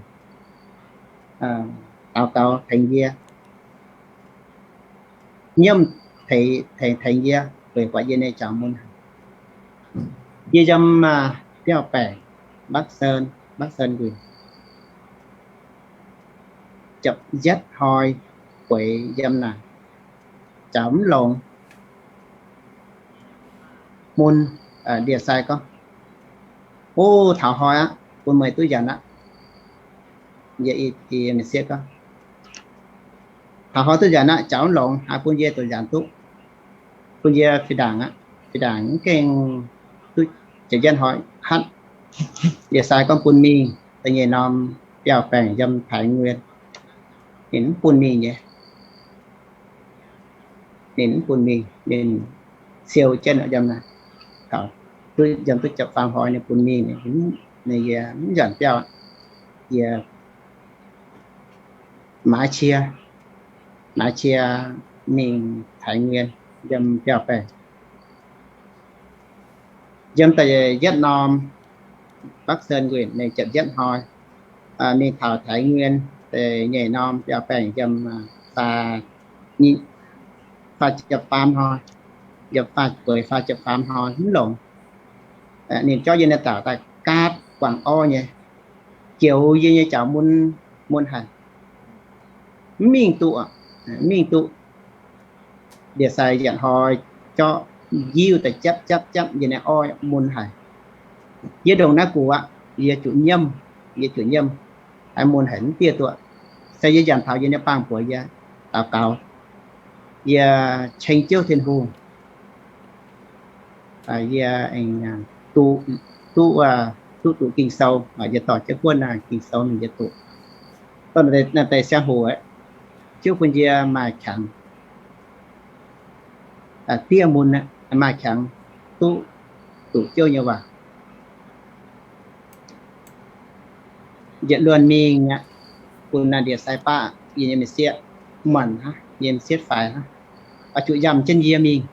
daux gaux tengx yie, nyiemv tengx yie, weic buatc yie nyei jaux mun. Yie yiem biauv-baengc, Bắc Sơn, Bắc Sơn Nguyên, ziepc yietv hnoi bueix yiem naaic, jaux mv longx. Mun, ndie-sai gorngv, O, taux hnoi aqv, bun meih duqv nzanc aqv. Yie m'sieqv gorngv, Taux hnoi duqv nzanc aqv, jaux mv longx, haiz bun yie zoux nzanc duqv, bun yie fih ndaangc aqv. Fih ndaangc mv gengh duqv ziepc yietv hnoi hatv. Ndie-sai gorngv bun mingh da'nyeic norm biauv-baengc yiem Thái Nguyên. Ninh mv bun mingh nyei. Ninh mv bun mingh, ninh siou jienv yiem naaic. Taux duqv, yiem duqv ziepc faam hnoi ninh bun mingh, ninh yie mv nzuonx biauv. Yie maaiz cie, maaiz cie mingh Thái Nguyên yiem biauv-baengc. Yiem da'yietv norm Bắc Sơn Nguyên ninh ziepc yietv hnoi, mingh taux Thái Nguyên da'nyeic norm biauv-baengc yiem faah ziepc faam hnoi, yiem faah, bueix faah ziepc faam hnoi mv longx. Ninh zorqv yie nyei daauc daaih gaatv guangc orv nyei, joux yie nyei jaux mun, mun haic, mv mingh duqv, mv mingh duqv. Ndie-sai yietc hnoi zorqv njiuv daaih japv japv japv yie nyei orv mun haic. Yie ndongc naaiv gux aqv, yie zuqc nyiemv, yie zuqc nyiemv, haiz mun haic mv diev duqv. Se yie nyanc taux yie nyei baang-buoz yie daux gaux, yie ceng Ziouv Tin-Hungh. Yie duqv, duqv, duqv doqc Ging-Sou, yie dorh jienv buonv Ging-Sou mingh yie doqc. Dongh naaiv deix siang-hoc, Ziouv bun yie maaih qangx, diev mun maaih qangx duqv doqc Ziouv nyei waac. Yietc luonh mingh aqv, bun naaiv ndie-sai baqv yie nyei m'sieqv muonc hnangv, yie m'sieqv faix hnangv, oix zuqc yamh jienv yie mingh,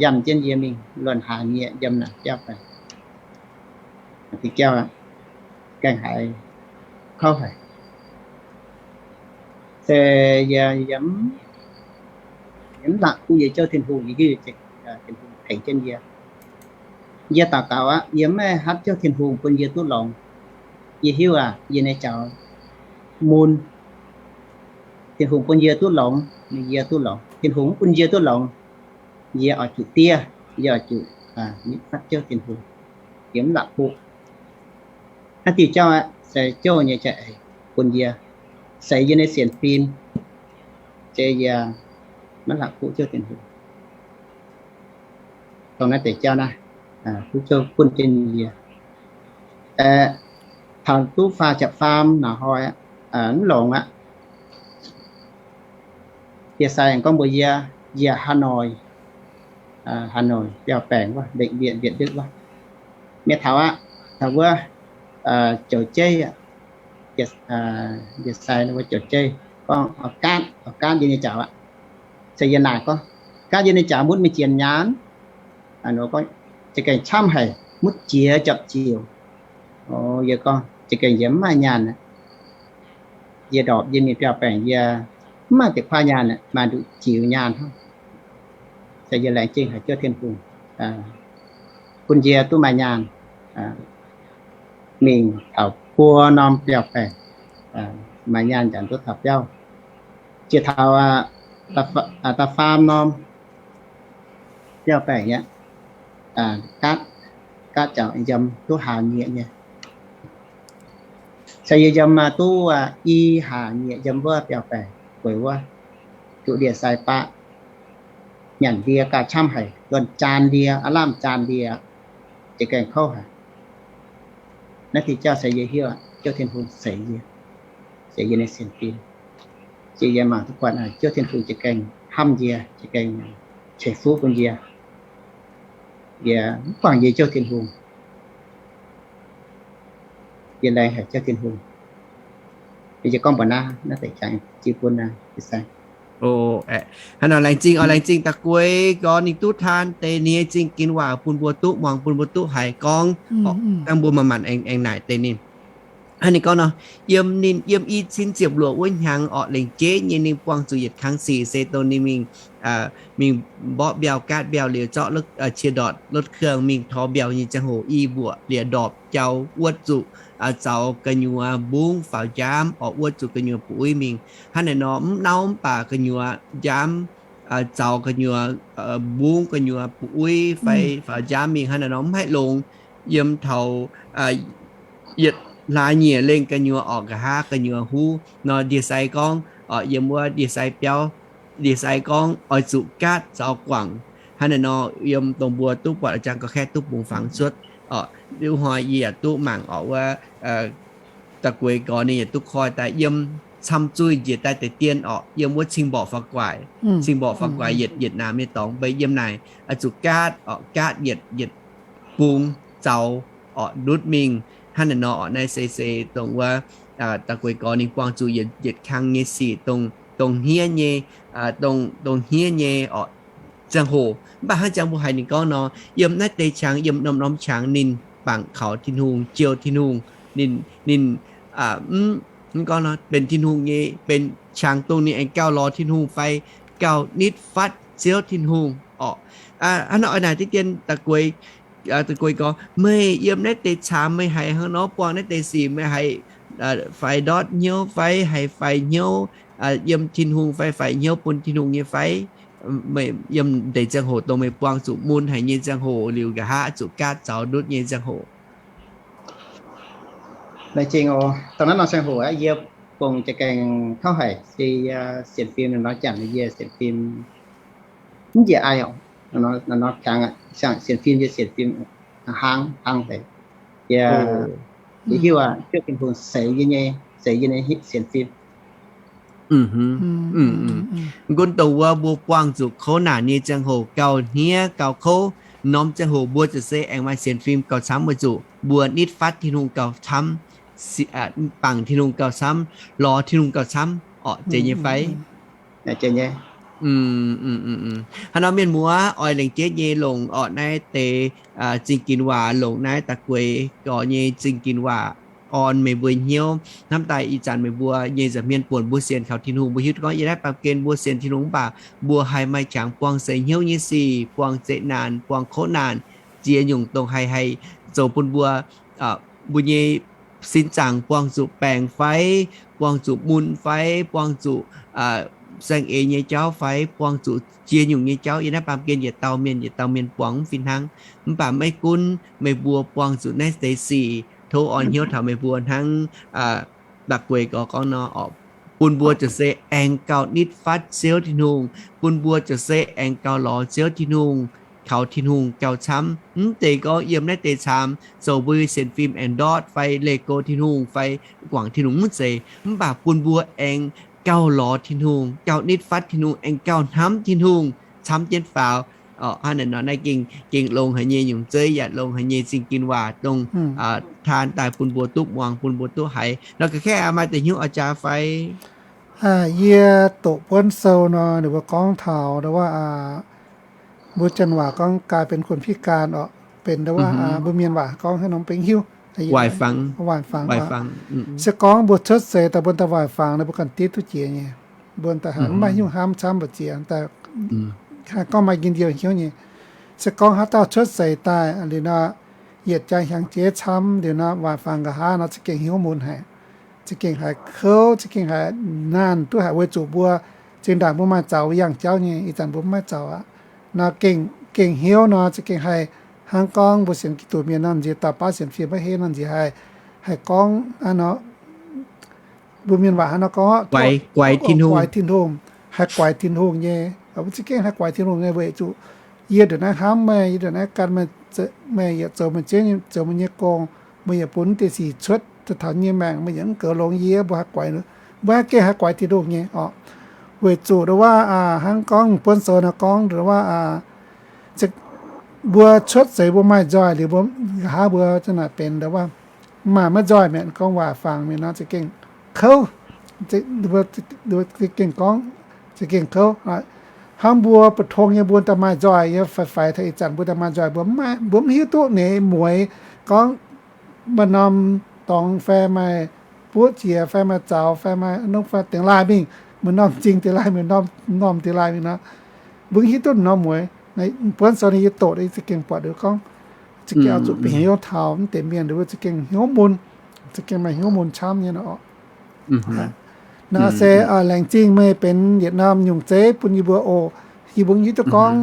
yamh jienv yie mingh luonh hlaax nyieqc yiem naaic biauv daaih. Di jauv gaengh haiz kouv haic. Se yie, yie mv la'kuqv yie Ziouv Tin-Hungh, yie hiuv Tin-Hungh tengx jienv yie. Yie daux gaux aqv, yie maiv hatv Ziouv Tin-Hungh bun yie duqv longx. Yie hiuv aqv, yie nyei jaux mun. Tin-Hungh bun yie duqv longx, yie duqv longx. Tin-Hungh mv bun yie duqv longx, yie oix zuqc diev, yie oix zuqc mv hatv Ziouv Tin-Hungh. Yie mv la'kuqv. Naaiv diuh jauv aqv, se Ziouv nyei jai-eix bun yie, se yie nyei sienx fim, se yie maiv la'kuqv Ziouv Tin-Hungh. Dongh naaiv deix jauv naaiv, duqv Ziouv gunv jienv yie. Taux duqv faah ziepc faam naaic hnoi, mv longx aqv. Yie sai aengx gorngv mbuox yie, yie Hà Nội, Hà Nội biauv-baengc wuov, bệnh viện Việt Đức wuov. Mienh taux aqv, taux wuov, zoux jeiv, yie sai wuov zoux jeiv, gorngv gaatv, gaatv yie nyei jaux aqv. Se yie naaic gorngv, gaatv yie nyei jaux mutv mingh jiex nyaanh. Gorngv za'gengh camv haic, mutv jiex japc ziouc. Yie gorngv za'gengh yie mv maaih nyaanh aqv. Yie ndorpc yie mingh biauv-baengc yie mv maaih deix kuaaiv nyaanh aqv, maaih nduqc jiux nyaanh hnangv. Se yie laengz zingh haic Ziouv Tin-Hungh bun yie duqv maaih nyaanh mingh taux buo norm biauv-baengc, maaih nyaanh njanc duqv taux biauv. Jiex taux da'faam norm biauv-baengc aqv, gaatv, gaatv jaux yiem duqv hlaax nyieqc nyei. Se yie yiem duqv i hlaax nyieqc yiem wuov biauv-baengc weic wuov, zuqc ndie-sai baqv. nyanc ndie gauh camv haic, luonx jaan ndie, aav lamh jaan ndie, za'gengh kouv haic. Naaiv diuh jauv se yie hiuv, Ziouv Tin-Hungh seix yie, seix yie nyei sienx fim. Yie, yie mangc duqv buatc Ziouv Tin-Hungh za'gengh hnamv yie, za'gengh ceix fuqv bun yie. Yie mv guangc yie Ziouv Tin-Hungh, yie laengz haic Ziouv Tin-Hungh. Yie gorngv mbuox naaiv, naaiv deix jangx jiu bun naaiv. Hnangv nor laengz zingh oc, laengz zingh da'gueix gorx ninh duqv taan deix ninh nyei zingh ginx waac bun mbuo duqv muangx, bun mbuo duqv haiz gorngv, dangh mbuo manc-manc aengx naaic deix ninh. Hnangv ninh gorngv nor, yiem ninh yiem i cin ziepc luoqc wuov hnyangx orqc, lengc jeiv nyei ninh buangh zuqc yietc kang sic se dongh ninh mingh, mingh mborqv mbiauh, gaatv mbiauh liuz zorqv qiex ndortc รถเครื่อง mingh tor mbiauh nyei ziangh hoc, i mbuoqc liuz ndorpc jaux wuotv zuqc zaux gu'nyuoz mbungv faaux njaamv orqc, wuotv zuqc gu'nyuoz bu'uiv mingh. Hnangv naaiv nor mv nauv mv baac gu'nyuoz njaamv, zaux gu'nyuoz mbungv gu'nyuoz bu'uiv fai faaux njaamv mingh hnangv naaiv nor mv haih longx. Yiem taux yietc hlaax nyieqc lengh gu'nyuoz orqc, nqa'haav gu'nyuoz huv nor ndie-sai gorngv, yiem wuov ndie-sai biauv, ndie-sai gorngv oix zuqc gaatv zaux guangc. Hnangv naaiv nor yiem dongh mbuo duqv buatc a'jang ga'kaeqv duqv bungx fangx cuotv orqc. Liuz hnoi yie yaac duqv mangc orqc wuov da'gueix gorx ninh yaac duqv koi daaih yiem camv zuiz njiec daaih deix dien orqc, yiem wuov cing-mborqc fa'guaaic, cing-mborqc fa'guaaic yietc, yietc naamh nyei dorngx mbeix yiem naaic, oix zuqc gaatv orqc, gaatv yietc, yietc bung zaux orqc ndutv mingh. Hnangv naaiv nor orqc, naaiv se, se dongh wuov da'gueix gorx ninh buangh zuqc yietc, yietc kang nyei sic dongh, dongh hniev nyei, dongh, dongh hniev nyei orqc ziangh hoc. Mv baac hnangv jangx mbuo haiz ninh gorngv nor, yiem naaiv deix qangx, yiem norm-norm qangx ninh bangc kaux Tin-Hungh, jouh Tin-Hungh, ninh, ninh mv, mv gorngv nor benx Tin-Hungh nyei, benx qangx dongh ninh aengx gauh lorz Tin-Hungh fai gauh nitv fatv Ziouv Tin-Hungh orqc. Hnangv nor oix naaic diqv dien da'gueix, da'gueix gorx, meih yiem naaiv deix caamx meih haiz hnangv nor buangh naaiv deix sic, meih haiz faix ndortv hnyouv fai haiz faix hnyouv yiem Tin-Hungh fai faix hnyouv bun Tin-Hungh nyei fai? Meih yiem deix ziangh hoc dongh meih buangh zuqc mun haic nyei ziangh hoc liuz nqa'haav zuqc gaatv zaux ndutv nyei ziangh hoc. Laengz zingh oc. Dongh naaiv norm ziangh hoc aqv, yie bungx za'gengh kouv haic, se yie sienx fim nor janx yie sienx fim mv njiec ai oc. Nor, nor, nor, sienx fim yie sienx fim hnangv, hnangv haic. Yie, yie hiuv aqv, hiuv Tin-Hungh seix yie nyei, seix yie nyei sienx fim. Gunv dongh wuov mbuo buangh zuqc kouv naanc nyei ziangh hoc gauh hniev gauh kouv, norm ziangh hoc mbuo ziouc se aengx maaih sienx fim gauh camv weic zuqc mbuo nitv fatv Tin-Hungh gauh camv, bangc Tin-Hungh gauh camv, lorz Tin-Hungh gauh camv orqc, zeiz nyei fai? Hnangv nor mienh muoz oix lengc jeiv nyei longc orqc naaiv deix zingh ginx waac, longc naaiv da'gueix gorx nyei zingh ginx waac orn meih mbuo hnyouv. Hnamv daaih ih zanc meih mbuo nyei nza'hmien buonc mbuo sienx kaux Tin-Hungh, mbuo hiuv duqv gorngv yiem naaiv baamh gen mbuo sienx Tin-Hungh mv baac mbuo haih maaih qangx buangh seix hnyouv nyei sic, buangh zeqc naanc, buangh kouv naanc, ziex nyungc dongh haih, haih zoux bun mbuo, mbuo nyei sin zaangc buangh zuqc baengc fai, buangh zuqc mun fai, buangh zuqc saeng-eix nyei jauv fai, buangh zuqc ziex nyungc nyei jauv. Yiem naaiv baamh gen yietc dauh mienh, yietc dauh mienh buangh mv fih hnangv. Mv baac maiv gunv meih mbuo buangh zuqc naaiv deix sic, tov orn hnyouv taux meih mbuo hnangv da'gueix gorx gorngv nor, bun mbuo ziouc se aengx gauh nitv fatv Ziouv Tin-Hungh, bun mbuo ziouc se aengx gauh lorz Ziouv Tin-Hungh, kaux Tin-Hungh gauh camv. Mv deix gorngv yiem naaiv deix caamx zoux mbuo sienx fim aengx ndortv fai leih go Tin-Hungh fai guangc Tin-Hungh mv zeiz, mv baac bun mbuo aengx gauh lorz Tin-Hungh, gauh nitv fatv Tin-Hungh, aengx gauh hnamv Tin-Hungh camv jienv faaux. Hnangv naaic nor naaiv gengh, gengh longx haic nyei nyungc zeiv yaac longx haic nyei zingh ginx waac dongh taan daaih bun mbuo duqv muangx, bun mbuo duqv haiz. Nor ga'kaeqv maaih deix hnyouv oix jaax fai? Yie doqc buonv sou nor ninh mbuo gorngv taux ndo wuov, mbuo janx waac gorngv กลายเป็นคนพิการ orqc, benx ndo wuov mbuo mienh waac gorngv hnangv nor mv baac hiuv, waaic fangx, waaic fangx. Se gorngv mbuo cuotv seix daaih mbuo daaih waaic fangx nor mbuo ganh ditv duqv jiex nyei. Mbuo daaih haiz mv maaih hnyouv hnamv camv mbu'ziex daaih, haih gorngv maaih njien-youh hnyouv nyei. Se gorngv haaix dauh cuotv seix daaih liuz nor, yietc jaax hnyangx jeiv camv liuz nor, waaic fangx nqa'haav nor za'gengh hnyouv mun haic, za'gengh haiz kouv, za'gengh haiz naanh duqv haic weic zuqc mbuo zinh ndaangc mbuo maaih zaux yangh jauv nyei, ih zanc mbuo mv maaih zaux aqv. Nor gengh, gengh hnyouv nor za'gengh haih hnangv gorngv mbuo sienx Giduc mienh nor, nziex dauh baav sienx fim maiv henv nor nziex haih, haih gorngv hnangv nor, mbuo mienh waac hnangv nor gorngv, guaix Tin-Hungh, haih guaix Tin-Hungh nyei. Mbuo za'gengh haih guaix Tin-Hungh nyei weic zuqc yie ndongc naaiv hnamv meih, yie ndongc naaiv gan meih, meih yietc zoux meih zien, zoux meih nyei gong, meih yaac bun deix sic cuotv taux yie nyei maengc, meih yaac mv goux longx yie, mbuo haih guaix, mbuo haih gengh haih guaix Tin-Hungh nyei oc. Weic zuqc ndongc waac hnangv gorngv buonv sou nor gorngv ndongc waac mbuo cuotv seix mbuo maaih nzoih liuz, mbuo nqa'haav mbuo za'naaic benx ndongc waac maaih maiv nzoih mi'aqv, gorngv waac fangx mingh nor za'gengh kouv, za'gengh gorngv, za'gengh kouv. Hnangv mbuo bu tong nyei mbuo daaih maaih nzoih nyei, faix-faix taux ih zanc mbuo daaih maaih nzoih, mbuo mv hiuv duqv ninh mueiz gorngv maaih norm dorngx fai maaih buoqv jiex fai maaih zaux fai maaih nongv fai dingx laaih mingh, maaih norm m'zing dingx laaih mingh, norm dingx laaih mingh nor, mbuo mv hiuv duqv norm mueiz. Buonv sou ninh yie doqc, yie za'gengh buatc ninh gorngv, za'gengh oix zuqc bieqc hnyouv taux mv deix mienh, ninh mbuo za'gengh hnyouv mun, za'gengh maaih hnyouv mun camv nyei nor. Naaiv se laengz zingh meih benx yietc norm nyungc zeiv bun yie mbuo oc. Yie mbuo hiuv duqv gorngv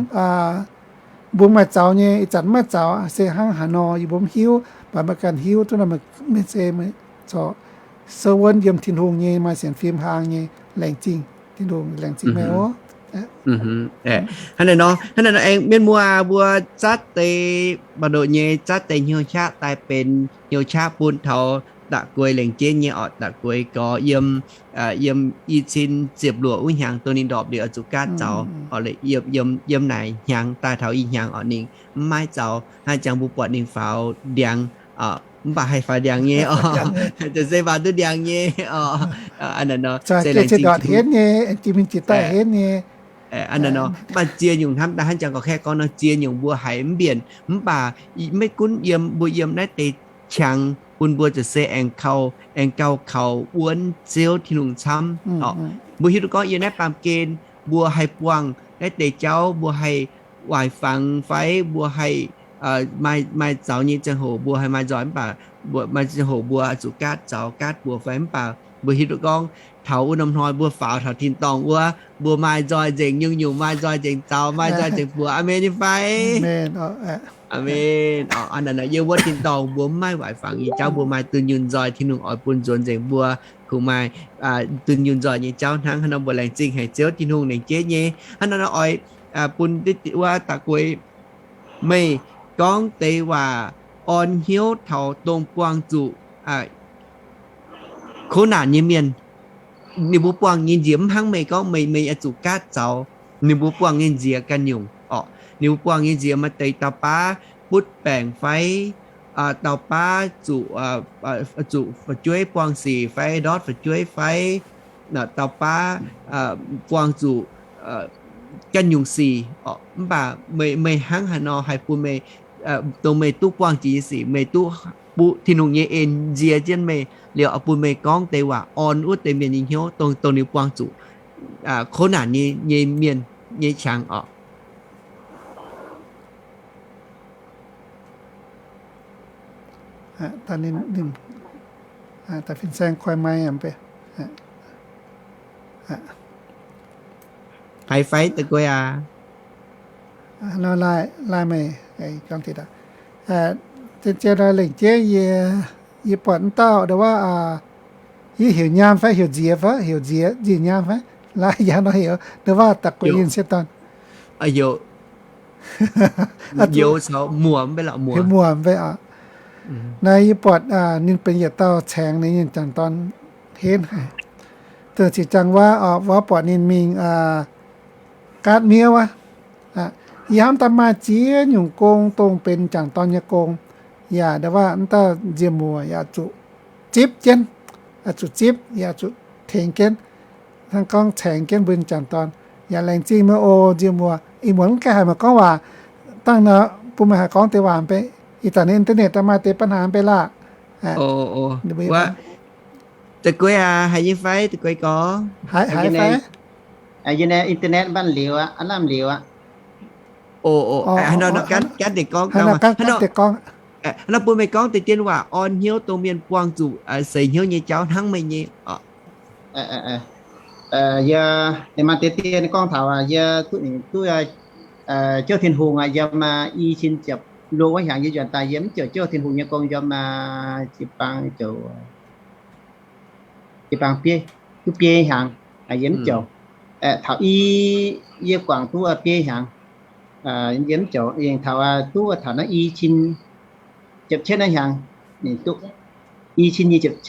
mbuo maaih zaux nyei, ih zanc mv maaih zaux se hnangv haaix nor yie mbuo mv hiuv, mv baac meih ganh hiuv duqv nor, meih se corc souv wuonv yiem Tin-Hungh nyei maaih sienx fim hlang nyei. Laengz zingh, Tin-Hungh laengz zingh meih oc. Hnangv naaiv nor, hnangv naaiv nor aengx mienh muoz mbuo zatv deix ba'ndoqc nyei, zatv deix hnyouv qaqv daaih benx hnyouv qaqv bun taux da'gueix laengz jeiv nyei orqc, da'gueix gorx yiem, yiem i cin ziepc luoqc wuov hnyangx dongh ninh ndorpc liuz oix zuqc gaatv zaux orqc, yiem naaic hnyangx daaih taux ih hnyangx orqc ninh mv maaih zaux, hnangv jangx mbuo buatc ninh faaux ndiangx, mv baac haih faaux ndiangx nyei orqc, se faaux duqv ndiangx nyei orqc. Hnangv naaiv nor, se laengz zingh henv nyei, jiex mingh jiex daaih henv nyei. Hnangv naaiv nor, mv baac ziex nyungc hnamv daaih hnangv jangx gorx kaeqv gorngv nor, ziex nyungc mbuo haiz mv mbienc, mv baac maiv gunv yiem mbuo yiem naaiv deix qangx bun mbuo ziouc se aengx kaux, aengx gauh kaux wuonv Ziouv Tin-Hungh camv orqc. Mbuo hiuv duqv gorngv yiem naaiv baamh gen mbuo haih buangh naaiv deix jauv, mbuo haih waaic fangx fai mbuo haih maaih zaux nyei ziangh hoc mbuo haih maaih nzoih, mv baac maaih ziangh hoc mbuo zuqc gaatv zaux gaatv buoz fai, mv baac mbuo hiuv duqv gorngv taux wuov norm hnoi mbuo faaux taux tin-dorngh wuov, mbuo maaih nzoih nzengc nyungc-nyungc, maaih nzoih nzengc zaux, maaih nzoih nzengc buoz. Aamen nyei fai? Aamen. Hnangv naaiv nor, yiem wuov tin-dorngh mbuo mv maaih waaic fangx nyei jauv, mbuo maaih dunh yunh nzoih, Tin-Hungh oix bun nzuonx nzengc mbuo kungx maaih dunh yunh nzoih nyei jauv hnangv. Hnangv nor mbuo laengz zingh haic Ziouv Tin-Hungh laengz jeiv nyei. Hnangv naaiv nor oix bun wuov da'gueix meih gorngv deix waac orn hnyouv taux dongh buangh zuqc kouv naanc nyei mienh. Ninh mbuo buangh nyei nziex mv hnangv meih gorngv meih, meih oix zuqc gaatv zaux. Ninh mbuo buangh nyei nziex ganh nyungc orqc. Ninh mbuo buangh nyei nziex maaih deix dauh baav butv baengc fai, dauh baav zuqc, zuqc fu'jueiv buangh sic fai ndortv fu'jueiv fai, dauh baav buangh zuqc ganh nyungc sic orqc. Mv baac meih, meih hnangv haaix nor haih bun meih, dongh meih duqv buangh jiex nyei sic, meih duqv bun Tin-Hungh nyei en nzie jienv meih liuz, oix bun meih gorngv deix waac orn wuov deix mienh nyei hnyouv, dongh, dongh ninh buangh zuqc kouv naanc nyei, nyei mienh nyei qangx orqc. Haiz fai da'gueix aac? Laaih meih, lengc jeiv yie, yie buatc wuov dauh ndau wuov, yie heuc nyaam fai heuc nziex fai heuc nziex, nziex nyaam fai? Laaih yaac nor heuc ndau wuov da'gueix yinh sieqv dorn. Heuc muoc mv bei oc. Naaiv yie buatc ninh benx yietc dauh caengx ninh nyei jangc dorn henv haic. Dongh ziqc jaang wuov, wuov buatc ninh mingh gaatv miev wuov. Yie hnamv daaih maaih ziex nyungc gong dongh benx jangc dorn nyei gong. Yaac ndau wuov wuov dauh nziex muoc yaac zuqc zipv jienv, zuqc zipv, yaac zuqc tengx jienv, hnangv gorngv caengx jienv mbuo nyei jangc dorn. Yaac laengz zingh meih oc nziex muoc. Ih muonz mv gaengh haiz meih gorngv waac, dangh nor bun meih haih gorngv deix waac mv bei. Ih zanc internet daaih maaih deix ปัญหา mv bei laah. Da'gueix aac, haiz nyei fai da'gueix gorx? Haiz fai? Yie naaiv internet mv baac liuz aqv, aav lamh liuz aqv. Gan deix gorngv, gan deix gorngv. Nor bun meih gorngv deix dien waac orn hnyouv dongh mienh buangh zuqc seix hnyouv nyei jauv hnangv meih nyei. Yie, maaih deix dien gorngv taux yie duqv, duqv Ziouv Tin-Hungh aqv, yiem i cin ziepc luoqc wuov hnyangx yie nzuonx daaih yie mv ziouc Ziouv Tin-Hungh nyei gong yiem jiu-baang, jiu-baang biei, duqv biei hnyangx yie mv ziouc. Aeqv, taux i, yie guangc duqv biei hnyangx, yie mv ziouc aengx taux, duqv taux naaiv i cin ziepc cietv naaiv hnyangx, ninh duqv i cin nyic ziepc,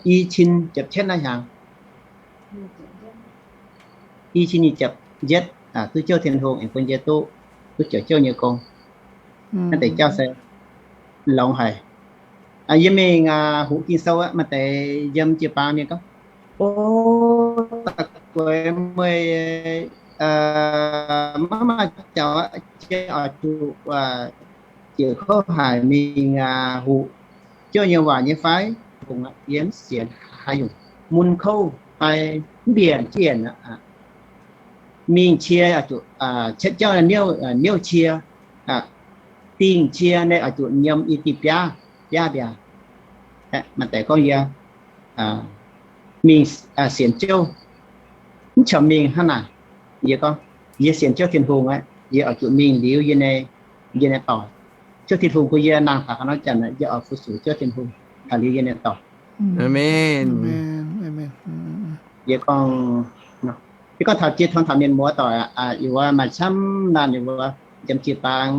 i cin ziepc cietv naaiv hnyangx, i cin nyic ziepc njietv, duqv Ziouv Tin-Hungh aengx bun yie duqv, duqv ziouc Ziouv nyei gong. Naaiv deix jauv se longx haic. Yie mingh huqv Ging-Sou aqv, maaih deix yiem jiu-baang mienh gorngv, o, da'gueix meih maiv maaih jauv aqv, oix zuqc jiez kouv haic mingh huqv Ziouv nyei waac nyei fai? Yie mv sienx haaix nyungc, mun kouv fai mv mbienc jienv aqv. Mingh cie, cietv jauv niouv cie, dingh cie naaiv oix zuqc nyiemc i diuh biaav, biaav mbiaauc. Maaih deix gorngv yie mingh sienx Ziouv, mv corc mingh hnangv naaic. Yie gorngv, yie sienx Ziouv Tin-Hungh aqv, yie oix zuqc mingh liuz yie nyei, yie nyei doic. Ziouv Tin-Hungh bun yie nangh taux haaix norm janx, yie oix fu-sux Ziouv Tin-Hungh taux liuz yie nyei doic. Aamen. Yie gorngv, yie gorngv taux jiex tong taux mienh muoz doic, yie wuov maaih camv naanh yie wuov, yiem jiu-baang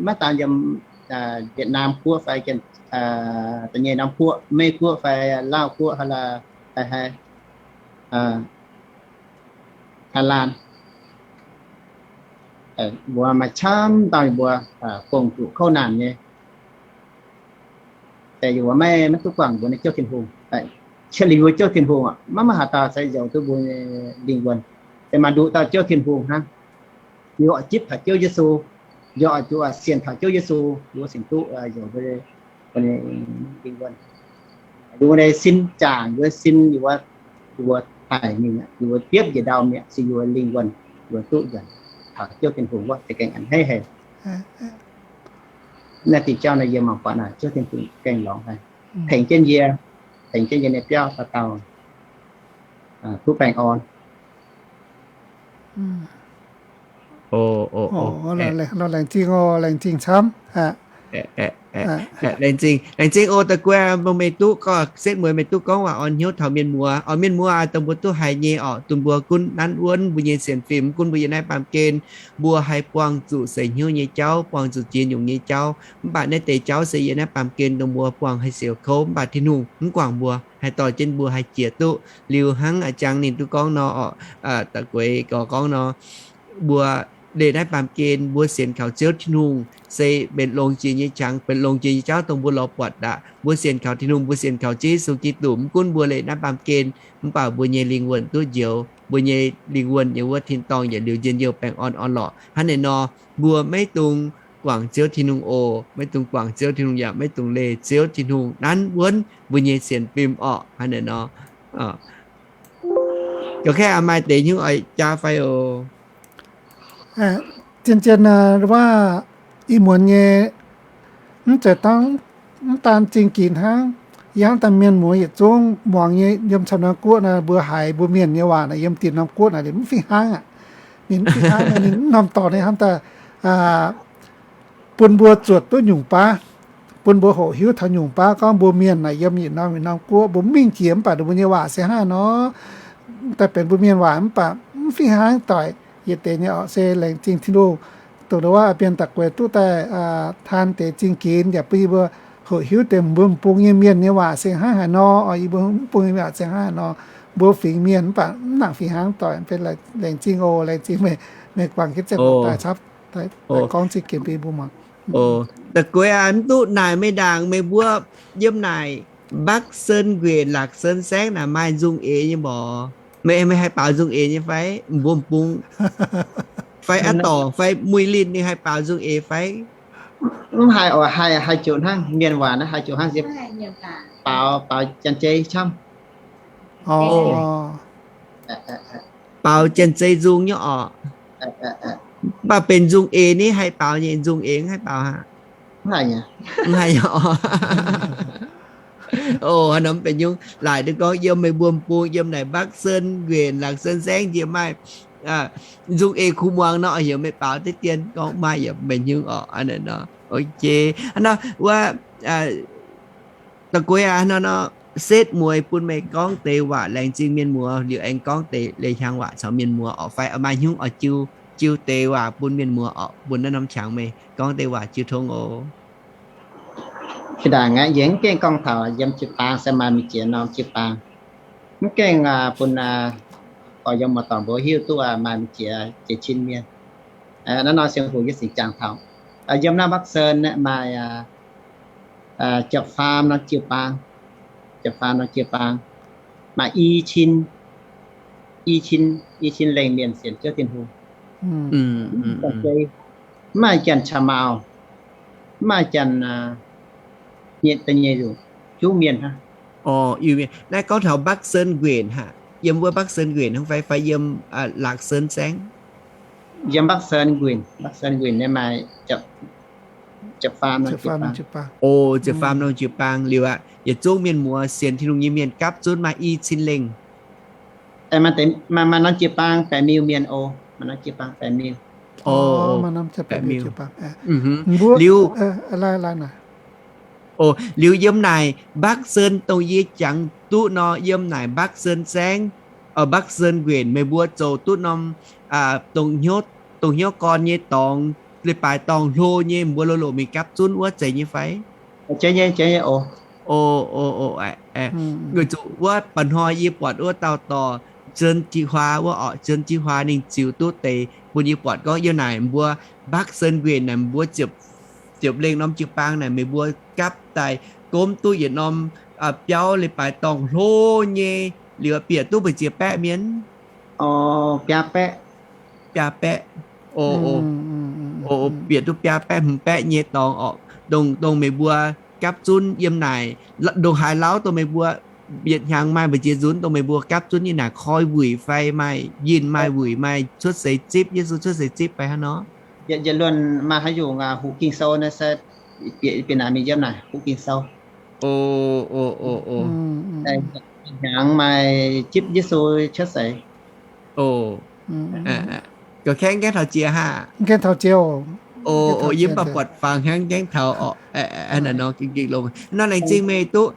maiv daan yiem Việt Nam guoqv fai da'nyeic norm guoqv, Meiv guoqv fai Laauh guoqv, fai, fai Thái Lan, mbuo maaih camv dauh mbuo gong-zuqc kouv naanc nyei. Deix yie wuov maiv, maiv duqv guangc mbuo nyei Ziouv Tin-Hungh. Cie liuz mbuo Ziouv Tin-Hungh maiv maaih haaix dauh se njoux duqv mbuo nyei lingh wuonh. Se maaih nduqc dauh Ziouv Tin-Hungh hnangv. Yie oix zipv taux Ziouv Yesu, yie oix zuqc sienx taux Ziouv Yesu, yie wuov cingx duqv njoux mbuo nyei lingh wuonh. Yie wuov nyei sin zaangc, yie wuov sin, yie wuov, yie wuov daic mingh, yie wuov biopv njiec ndau mi'aqv, se yie wuov lingh wuonh, yie wuov duqv nzuonx taux Ziouv Tin-Hungh wuov za'gengh a'hneiv haic. Naaiv diuh jauv naaiv yie mangc buatc naaic Ziouv Tin-Hungh gengh lorngx haic, tengx jienv yie, tengx jienv yie nyei biauv dauh dauh duqv baengh orn. Laengz zingh oc, laengz zingh camv. Laengz zingh, laengz zingh oc. Da'guaih mbuo meih duqv gorngv, setv mueiz meih duqv gorngv waac orn hnyouv taux mienh muoz. Orqc, mienh muoz aac, dongh mbuo duqv haiz nyei orqc, dongh mbuo gunv nanv wuonv mbuo nyei sienx fim, mv gunv mbuo yiem naaiv baamh gen, mbuo haih buangh zuqc seix hnyouv nyei jauv, buangh zuqc ziex nyungc nyei jauv. Mv baac naaiv deix jauv se yiem naaiv baamh gen dongh mbuo buangh haih siouc kouv, mv baac Tin-Hungh mv guangc mbuo, haih dorh jienv mbuo haih jiex duqv. Liuz hnangv a'jang ninh duqv gorngv nor orqc, da'gueix gorx gorngv nor, mbuo leih naaiv baamh gen mbuo sienx kaux Ziouv Tin-Hungh se benx longx jiex nyei qangx, benx longx jiex nyei jauv dongh mbuo lorz buatc aqv. Mbuo sienx kaux Tin-Hungh, mbuo sienx kaux Ziouv Yesu Giduc, mv gunv mbuo leih naaiv baamh gen, mv baac mbuo nyei lingh wuonh duqv njoux, mbuo nyei lingh wuonh nyei wuov tin-dorngh yietc liuz njien-youh baengh orn orn-lorqc. Hnangv naaiv nor, mbuo maiv dungx guangc Ziouv Tin-Hungh oc. Maiv dungx guangc Ziouv Tin-Hungh yaac maiv dungx leih Ziouv Tin-Hungh nanv wuonv mbuo nyei sienx fim orqc. Hnangv naaiv nor, ga'kaeqv maaih deix hnyouv oix jaa fai oc? Zien-zien waac ih muonz nyei, mv zeiz dangh, mv daan zingh ginx hnangv. Yie hnamv daaih mienh muoz yietc zungv muangx nyei yiem camv norm guoqv naaic, mbuo haiz mbuo mienh nyei waac naaic yiem dinh norm guoqv naaic ninh mv fih hnangv aqv. Ninh mv fih hnangv, ninh mv norm dorngx, ninh hnamv daaih bun mbuo zuotc duqv nyungc baav, bun mbuo hoqc hiuv taux nyungc baav gorngv mbuo mienh naaic yiem yietc norm yietc norm guoqv, mbuo mv mingh jiex mv baac ninh mbuo nyei waac se hnangv nor, daaih benx mbuo mienh waac mv baac mv fih hnangv doic. Yietc deix nyei orqc se laengz zingh Tin-Hungh, dongh wuov bienh da'gueix duqv daaih taan deix zingh ginx yaac bun yie mbuo hoqc hiuv deix mbuo m'bung nyei mienh nyei waac se hnangv haaix nor, yie mbuo m'bung nyei waac se hnangv haaix nor. Mbuo fingx mienh mv baac mv nangc fih hnangv doic, laengz zingh oc, laengz zingh meih guangc jienv ziangh hoc daaih gorngv zingh ginx bun mbuo muangx. Da'gueix aac, mv duqv naaic meih ndaangc meih mbuo yiem naaic Bắc Sơn nquenc Lạc Sơn saengv naaic maaih nzung eix nyei mborqc. Meih, meih haih baaux nzung eix nyei fai? Mbuo m'bung fai a'dorc fai Mui Linh ninh haih baaux nzung eix fai? Mv haih oc, haih, haih joux hnangv mienh waac naaiv haih joux hnangv se baaux, baaux janx-zei camv. Baaux janx-zei nzung nyei orqc. Mv baac benx nzung eix ni haih baaux nyei, nzung eix mv haih baaux aqv. Mv haih nyei orqc. Ov, haaix norm benx nyungc laaic duqv gorngv yiem meih mbuo m'bung yiem naaic Bắc Sơn nquenc Lạc Sơn saengv njiec maaih nzung eix kuv muangx nor, heuc meih baaux deix dien gorngv maaih yaac mbenc hnyouv orqc. Hnangv naaic nor, ok, hnangv nor wuov, da'gueix aac, hnangv nor nor, setv mueiz bun meih gorngv deix waac laengz zingh mienh muoz liuz aengx gorngv deix leiz-hnyangx waac caux mienh muoz orqc fai maaih hnyungv oix jiu, jiu deix waac bun mienh muoz orqc, bun naaiv norm qangx meih gorngv deix waac jiu tong oc. Fih ndaangc aqv, yie mv gaengh gorngv taux yiem jiu-baang se maaih mingh jiex norm jiu-baang. Mv gaengh bun gorx-youz muoz-doic mbuo hiuv duqv maaih mingh jiex, jiex cin mienh. Naaiv nor sienx hoc yie singx jangx taux yiem naaiv Bắc Sơn maaih ziepc faam norm jiu-baang, ziepc faam norm jiu-baang, maaih i cin, i cin, i cin lengh mienh sienx Ziouv Tin-Hungh. Mv maaih janx-qaqv maux, mv maaih janx nyei da'nyeic zuqc juv mienh hnangv. Naaiv gorngv taux Bắc Sơn Quyền haic, yiem wuov Bắc Sơn Quyền hnangv fai, fai yiem Lạc Sơn saengv? Yiem Bắc Sơn Quyền, Bắc Sơn Quyền naaiv maaih ziepc faam norm jiu-baang. O, ziepc faam norm jiu-baang liuz aqv, yietc zungv mienh muoz sienx Tin-Hungh nyei mienh gapv zunv maaih i cin lengh. Maaih norm jiu-baang baeqc miuh mienh oc, maaih norm jiu-baang baeqc miuh. Liuz, liuz yiem naaic Bắc Sơn dongh yie jangx duqv nor, yiem naaic Bắc Sơn saengv, Bắc Sơn Quyền meih mbuo zoux duqv norm dongh hnyouv gorn nyei dorngx, leiz-baaix dorngh hlo nyei, mbuo loz-loz mingh gapv zunv wuov zeiz nyei fai? Weic zuqc wuov mba'hnoi yie buatc wuov dauh dorh Trần Chí Hòa wuov orqc, Trần Chí Hòa ninh ziux duqv deix bun yie buatc gorngv yiem naaic mbuo Bắc Sơn Quyền naaic mbuo ziepc lengh norm jiu-baang naaic meih mbuo gapv daaih gomv duqv yietc norm biauv leiz-baaix dorngh hlo nyei, liuz bieqc duqv mbu'ziex baeqv mienh. Biaa baeqv. Biaa baeqv. O, bieqc duqv biaa baeqv hmz baeqv nyei dorngx orqc, dongh, dongh meih mbuo gapv zunv yiem naaic, ndongc haaix lauv dongh meih mbuo yietc hnyangx maaih mbu'ziex nzunc dongh meih mbuo gapv zunv yiem naaic koi wuic fai maaih yinh maaih wuic maaih cuotv seix zipv, Yesu cuotv seix zipv fai hnangv nor? Yietc luonh maaih haaix nyungc huv Ging-Sou naaiv se bieqc, bieqc naaic mingh yiem naaic huv Ging-Sou. O, o, o, o. Hnyangx maaih zipv Yesu cuotv seix. O, ga'kengx gaengh taux jiex haah? O, o, yie mv baac buatc fangx hnangv gaengh taux orqc. Nor laengz zingh meih duqv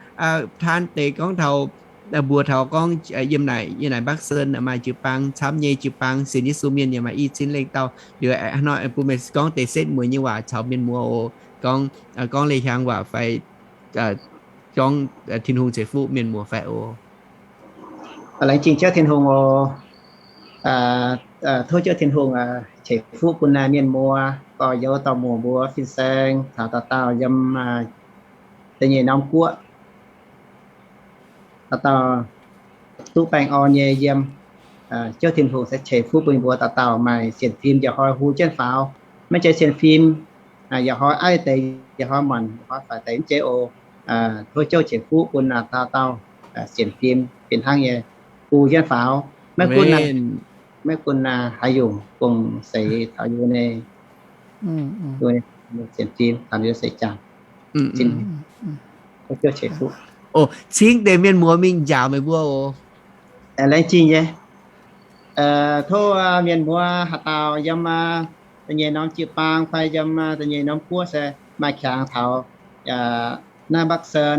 taan deix gorngv taux, mbuox taux gorngv yiem naaic, yiem naaic Bắc Sơn maaih jiu-baang camv nyei, jiu-baang sienx Yesu mienh yaac maaih i cin lengh dauh. Liuz nor bun meih gorngv deix setv mueiz nyei waac caux mienh muoz oc. Gorngv, gorngv leiz-hnyangx waac fai gorngv Tin-Hungh ceix fuqv mienh muoz fai oc. Laengz zingh Ziouv Tin-Hungh oc. Tov Ziouv Tin-Hungh ceix fuqv bun mienh muoz, gorx-youz dorh muoz mbuo fin-saeng caux dauh dauh yiem da'nyeic norm guoqv, dauh dauh duqv baengh orn nyei yiem. Ziouv Tin-Hungh se ceix fuqv bun mbuo dauh dauh maaih sienx fim njoux hnoi hu jienv faaux. Maiv zeiz sienx fim njoux hnoi aiv deix, njoux hnoi muonc, njoux hnoi faix deix, mv zeiz oc. Tov Ziouv ceix fuqv bun dauh dauh sienx fim fih hnangv nyei hu jienv faaux. Maiv gunv, maiv gunv haaix nyungc, gong seix taux yie nyei sienx fim, taux yie seix zaangc. Tov Ziouv ceix fuqv. Cingv deix mienh muoz mingh njaaux meih mbuo oc. Laengz zingh nyei. Tov mienh muoz haaix dauh yiem da'nyeic norm jiu-baang fai yiem da'nyeic norm guoqv se maaih qangx taux naaiv Bắc Sơn,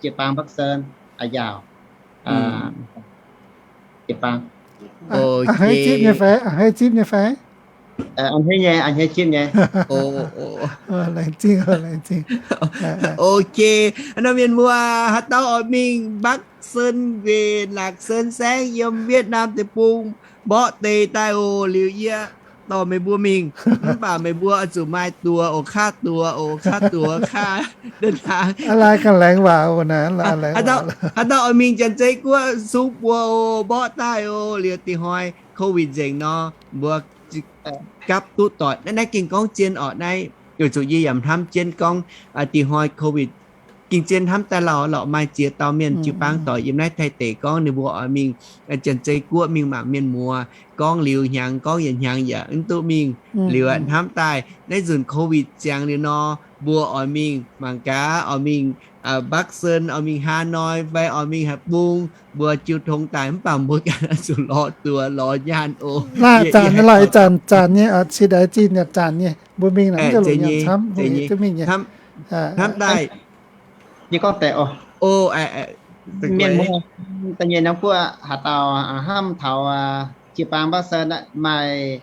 jiu-baang Bắc Sơn njaaux. Jiu-baang. A'hneiv zipv nyei fai? A'hneiv zipv nyei fai? A'hneiv nyei, a'hneiv zipv nyei. Laengz zingh, laengz zingh. Ok, nor mienh muoz haaix dauh oix mingh Bắc Sơn Quyền, Lạc Sơn saengv yiem Việt Nam deic-bung mborqv deix daaih oc. Liuz yie dorh meih mbuo mingh, mv baac meih mbuo oix zuqc maaih duoz oc, kaav duoz oc, kaav duoz kaav. Aa, lai ganh laengz waac oc naaic. Haaix dauh oix mingh Janx-Zei Guoqv sung buoz oc, mborqv daaih oc. Liuz dingc hnoi COVID nzengc nor, mbuo gapv duqv doic. Naaiv, naaiv gengh gorngv zien orqc. Naaiv weic zuqc yie yaac hnamv jienv gorngv dingc hnoi COVID gengh zien hnamv daaih lauh lorqc, maaih ziex dauh mienh jiu-baang doic yiem naaiv Taiv deic gorngv ninh mbuo oix mingh Janx-Zei Guoqv mingh mangc mienh muoz. Gorngv liuz hnyangx, gorngv yietc hnyangx yaac mv duqv mingh. Liuz hnamv daaih naaiv nzunc COVID ziangx liuz nor, mbuo oix mingh mangc gaax, oix mingh Bắc Sơn, oix mingh Hà Nội fai oix mingh Hải Phòng, mbuo jiu tong daaih mv baac mbuo ganh oix zuqc lorz duoz lorz nyaanh oc. Laaic zanc, laaic zanc, zanc nyei, cingx daaih zinh yaac zanc nyei, mbuo mingh naaic mv zeiz longc nyaanh camv, mbuo duqv mingh nyei. Hnamv daaih, yie gorngv deix oc. Mienh muoz da'nyeic norm guoqv haaix dauh hnamv taux jiu-baang Mbaanv Sou maaih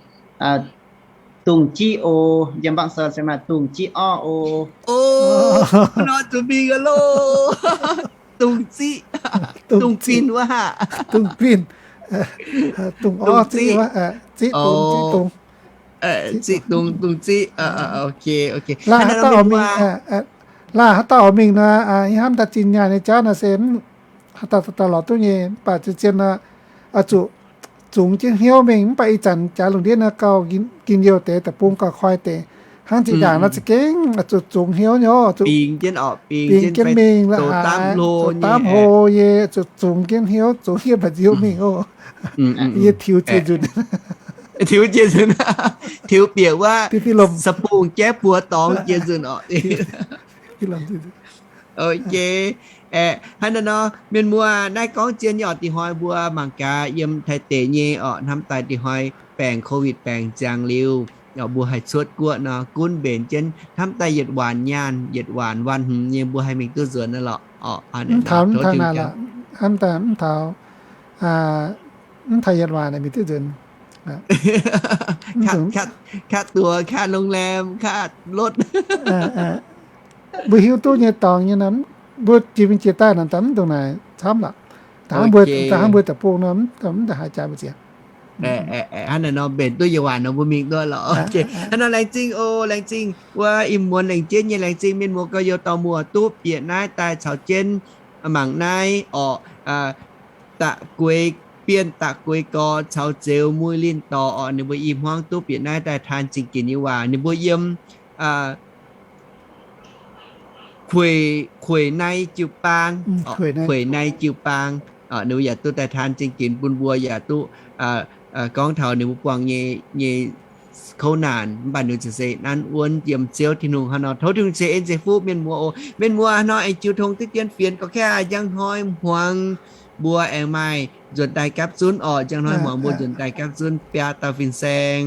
dungz jiv oc. Yiem Mbaanv Sou se maaih dungz jiv orv oc. Oc, nor zuqc mingh loh. Dungz ziqv, dungz fin wuov haac. Dungz fin, dungz orv ziqv, ziqv dungz, ziqv dungz. Ziqv dungz, dungz ziqv. Ok, ok. Laah haaix dauh oix mingh, laah haaix dauh oix mingh nor, yie hnamv daaih zinh nyaanh nyei jauv nor se haaix dauh dauh lorz duqv nyei, mv baac zien-zien nor, zuqc zungx jienv hnyouv mingh. Mv baac ih zanc jaax lungh ndiev nor gauh njien-youh deix, deic-bung gauh koi deix. Hnangv zinh ndaangc nor za'gengh zuqc zungx hnyouv nyei oc, zuqc bingx jienv mingh la'haaix, zoux daamv hlo nyei, zuqc zungx jienv hnyouv, zungx yie mba'nziu mingh oc. Yie tiux ziex nzunc, tiux ziex nzunc, tiux bieqc wuov, sa bungh jaiv buoz dorngx ziex nzunc oc. Ok, hnangv naaiv nor, mienh muoz, naaiv gorngv zien nyei oc. Dinh hnoi mbuo mangc gaax yiem Taiv deic nyei oc, hnamv daaih dinh hnoi baengc COVID baengc ziangx liuz, mbuo haih cuotv guoqv nor, gunv mbenc jienv hnamv daaih yietc waanc nyaanh, yietc waanc waanh hmz nyei mbuo haih mingh duqv nzuonx naaiv lorqc. Mv taux, mv taux naaic lorqc, hnamv daaih mv taux, mv taux yietc waanc mingh duqv nzuonx. Kaav duoz, kaav โรงแรม, kaav lotv. Mbuo hiuv duqv nyei dorngx nyei nor, mbuo jiex mingh jiex daaih nor, daaih mv dungx naaic camv lorqc. Da'hnangv mbuo, da'hnangv mbuo deic-bung nor, mv daaih haaix jaax mbuo ziex. Hnangv naaiv nor mbenc duqv yietc waanc nor mbuo mingh duqv lorqc. Hnangv nor laengz zingh oc, laengz zingh wuov ih muonz lengc jeiv nyei, laengz zingh mienh muoz gorx-youz dorh muoz duqv bieqc naaiv daaih caux jienv mangc naaiv orqc. Da'gueix Bienh, Da'gueix Gorx caux Zeux Muih Linh dorh orqc, ninh mbuo i hmuangv duqv bieqc naaiv daaih taan zingh ginc nyei waac. Ninh mbuo yiem Kueic, Kueic Nai Jiu-Baang, Kueic Nai Jiu-Baang, ninh mbuo yaac duqv daaih taan zingh ginc bun mbuo, yaac duqv gorngv taux ninh mbuo buangh nyei, nyei kouv naanc, mv baac ninh mbuo ziouc se nanv wuonv yiem Ziouv Tin-Hungh hnangv nor. Tov Tin-Hungh ceix en ceix fuqv mienh muoz oc. Mienh muoz nor aengx jiu tong diqv dien fienx gorx kaeqv, njang hnoi hmuangx mbuo aengx maaih nzuonx daaih gapv zunv orqc. Njang hnoi hmuangx mbuo nzuonx daaih gapv zunv biaa dauh fin-saeng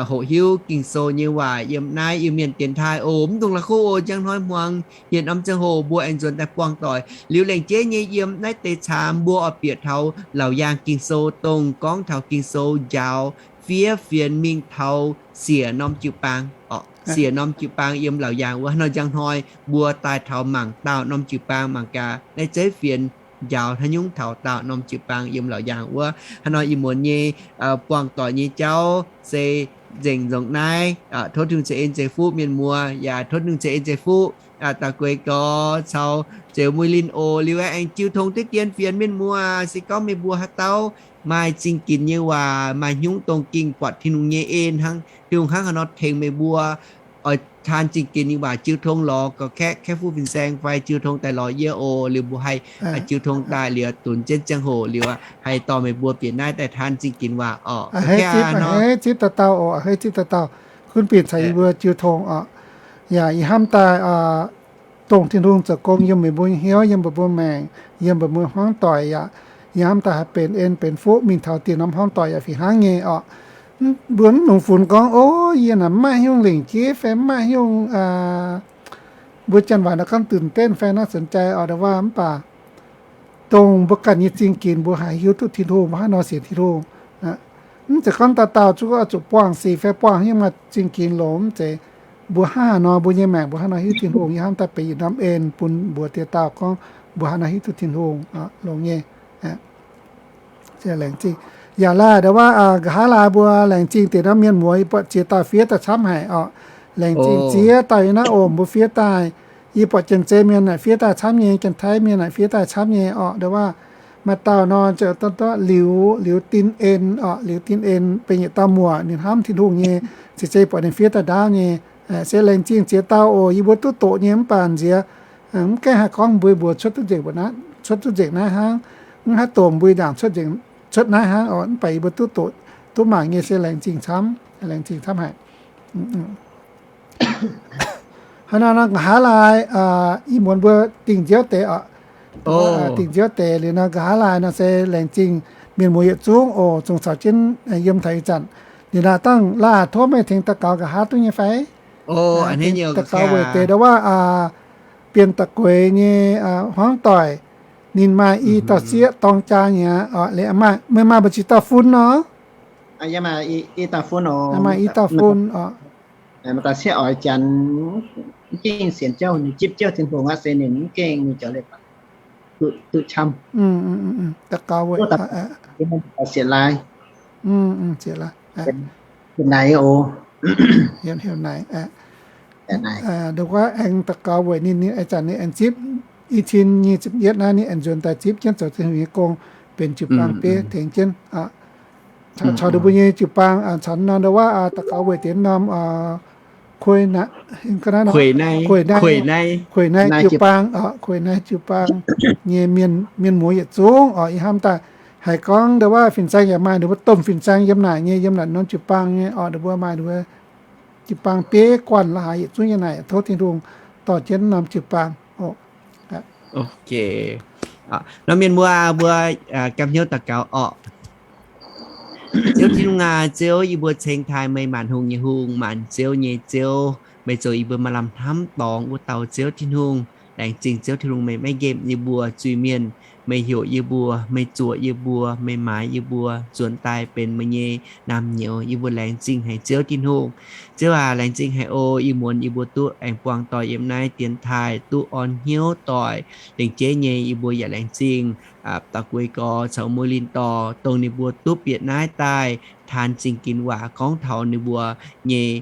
hoqc hiuv Ging-Sou nyei waac yiem naaiv Iu-Mienh dienx taaih oc. Mv dungx la'kuqv oc. Njang hnoi hmuangx hienh norm ziangh hoc mbuo aengx nzuonx daaih buangh doic. Liuz lengc jeiv nyei yiem naaiv deix caamx mbuo oix bieqc taux Laauc Yaangh Ging-Sou, dongh gorngv taux Ging-Sou njaaux fiev fienx mingh taux siec norm jiu-baang orqc. Siec norm jiu-baang yiem Laauc Yaangh wuov. Hnangv nor njang hnoi mbuo daaih taux mangc daauh norm jiu-baang, mangc gaax naaiv zeiv fienx njaaux haaix nyungc taux daauh norm jiu-baang yiem Laauc Yaangh wuov. Hnangv nor ih muonz nyei buangh doic nyei jauv se nzengc nzengc naaiv. Tov Tin-Hungh ceix en ceix fuqv mienh muoz, yaac tov Tin-Hungh ceix en ceix fuqv Da'gueix Gorx caux Zeux Muih Linh oc. Liuz aengx jiu tong diqv dien fienx mienh muoz, se gorngv meih mbuo haaix dauh maaih zingh ginx nyei waac, maaih hnyungv dongh ging buatc Tin-Hungh nyei en hnangv, Tin-Hungh hnangv haaix nor tengx meih mbuo oix taan zingh ginx nyei waac, jiu tong lorz gorx kaeqv, kaeqv fuqv fin-saeng fai jiu tong daaih lorz yie oc. Liuz mbuo haih jiu tong daaih liuz dunx jienv ziangh hoc liuz haih dorh meih mbuo bieqc naaiv daaih taan zingh ginx waac oc. A'hneiv zipv dauh dauh oc, a'hneiv zipv dauh dauh. Gunv bieqc caux yie mbuo jiu tong oc. Yaac ih hnamv daaih dongh Tin-Hungh zoux gong yiem meih mbuo nyei hnyouv, yiem meih mbuo maengc, yiem meih mbuo hmuangv doic yaac ih hnamv daaih haih benx en benx fuqv mingh taux dieh norm hmuangv doic yaac fih hnangv nyei oc. Mbuo mv nungx funx gorngv, o, yie naaic mv maaih haaix nyungc lingc jeiv fai mv maaih haaix nyungc, mbuo janx waac nor gorngvตื่นเต้น fai น่าสนใจ oc, ndo waac mv baac dongh mbuo ganh nyei zingh ginx mbuo haih hiuv duqv Tin-Hungh, mbuo haaix nor sienx Tin-Hungh. Mv zeiz gorngv dauh dauh zuqc oix zuqc buangh sic fai buangh haaix nyungc maaih zingh ginx longx, mv zeiz. Mbuo hnangv haaix nor, mbuo nyei maengc mbuo hnangv haaix nor hiuv Tin-Hungh, yie hnamv daaih benx yietc norm en bun mbuo dieh dauh gorngv mbuo hnangv haaix nor hiuv duqv Tin-Hungh longx nyei. Laengz zingh. Yaac laaic ndo waac nqa'haav laai mbuo laengz zingh deix norm mienh muoz, yie buatc ziex dauh fiev daaih camv haic oc. Laengz zingh ziex dauh nyei naaiv oc, mbuo fiev daaih. Yie buatc Janx-Zei mienh naaic fiev daaih camv nyei, Janx-Taiv mienh naaic fiev daaih camv nyei oc. Ndo waac maaih dauh nor, liuz, liuz din en oc, liuz din en benx yietc dauh muoc, ninh hnamv Tin-Hungh nyei, ceix zei buatc ninh fiev daaih ndaauv nyei. Se laengz zingh ziex dauh oc. Yie mbuo duqv doqc nyei mv baac nziex mv gaengh haih gorngv mbuo, mbuo cuotv duqv nzengc, cuotv duqv nzengc naaiv hnangv. Mv haih doqc mbuo ndaangc cuotv naaiv hnangv oc. Mv baac yie mbuo duqv doqc, duqv mangc nyei se laengz zingh camv, laengz zingh camv haic. Hnangv naaiv nor nqa'haav laai, ih muonz mbuo dingh nziouv deix oc. Dingh nziouv deix liuz nor nqa'haav laai nor se laengz zingh mienh muoz yietc zungv oc, zungv caux jienv yiem taux ih zanc. Liuz naaic dangh laah tov meih tengx daux gaux nqa'haav duqv nyei fai? Daux gaux weic deix ndo waac Bienh Da'gueix nyei hmuangv doic, Ninh maaih i dauh sieqv dorng jaa nyei aqv. Meih maaih mbu'ziex dauh fun nor? Maaih i dauh fun oc. Maaih dauh sieqv oix janx mv gengh sienx Ziouv, ninh zipv Ziouv Tin-Hungh aqv, se ninh mv gengh ninh jauv leiz-baaix duqv camv. Daux gaux weic sienx laai. Heuc naaic oc. Nduov wuov aengx daux gaux weic ninh, ninh ih zanc ninh aengx zipv i cin nyic ziepc yietv naaiv ninh aengx nzuonx daaih zipv jienv zoux Tin-Hungh nyei gong, benx jiu-baang bieiv tengx jienv. Caux ninh mbuo nyei jiu-baang caux norm nduov wuov daux gaux weic deix norm kuei naaiv, kuei naaiv jiu-baang, kuei naaiv jiu-baang nyei mienh muoz yietc zungv oc. Ih hnamv daaih haiz gorngv nduov wuov fin-saeng yaac maaih, ninh mbuo domh fin-saeng yiem naaic nyei, yiem naaic norm jiu-baang nyei oc. Ninh mbuo maaih ninh mbuo jiu-baang bieiv guanh la'haaix yietc zungv nyei naaic, tov Tin-Hungh dorh jienv norm jiu-baang. Nor mienh muoz mbuo gapv hnyouv daux gaux oc. Ziouv Tin-Hungh aac, Ziouv, yie mbuo ceng taaih meih, maanc hungh nyei Hungh, maanc ziouv nyei Ziouv. Meih zoux yie mbuo maaih lamh hnamv dorngx wuov dauh Ziouv Tin-Hungh. Laengz zingh Ziouv Tin-Hungh, meih maiv nqemh yie mbuo zuiz-mienh. Meih heuc yie mbuo, meih zuoqc yie mbuo, meih maaiz yie mbuo nzuonx daaih benx meih nyei naamh nyouz. Yie mbuo laengz zingh haic Ziouv Tin-Hungh. Ziouv aac, laengz zingh haic oc. Ih muonz yie mbuo duqv aengx buangh doic yiem naaiv dienx taaih duqv orn hnyouv doic. Lengc jeiv nyei yie mbuo yaac laengz zingh Dauh Gueix Gorx caux Mueiz Linh Dorh, dongh ninh mbuo duqv bieqc naaiv daaih taan zingh ginx waac gorngv taux ninh mbuo nyei,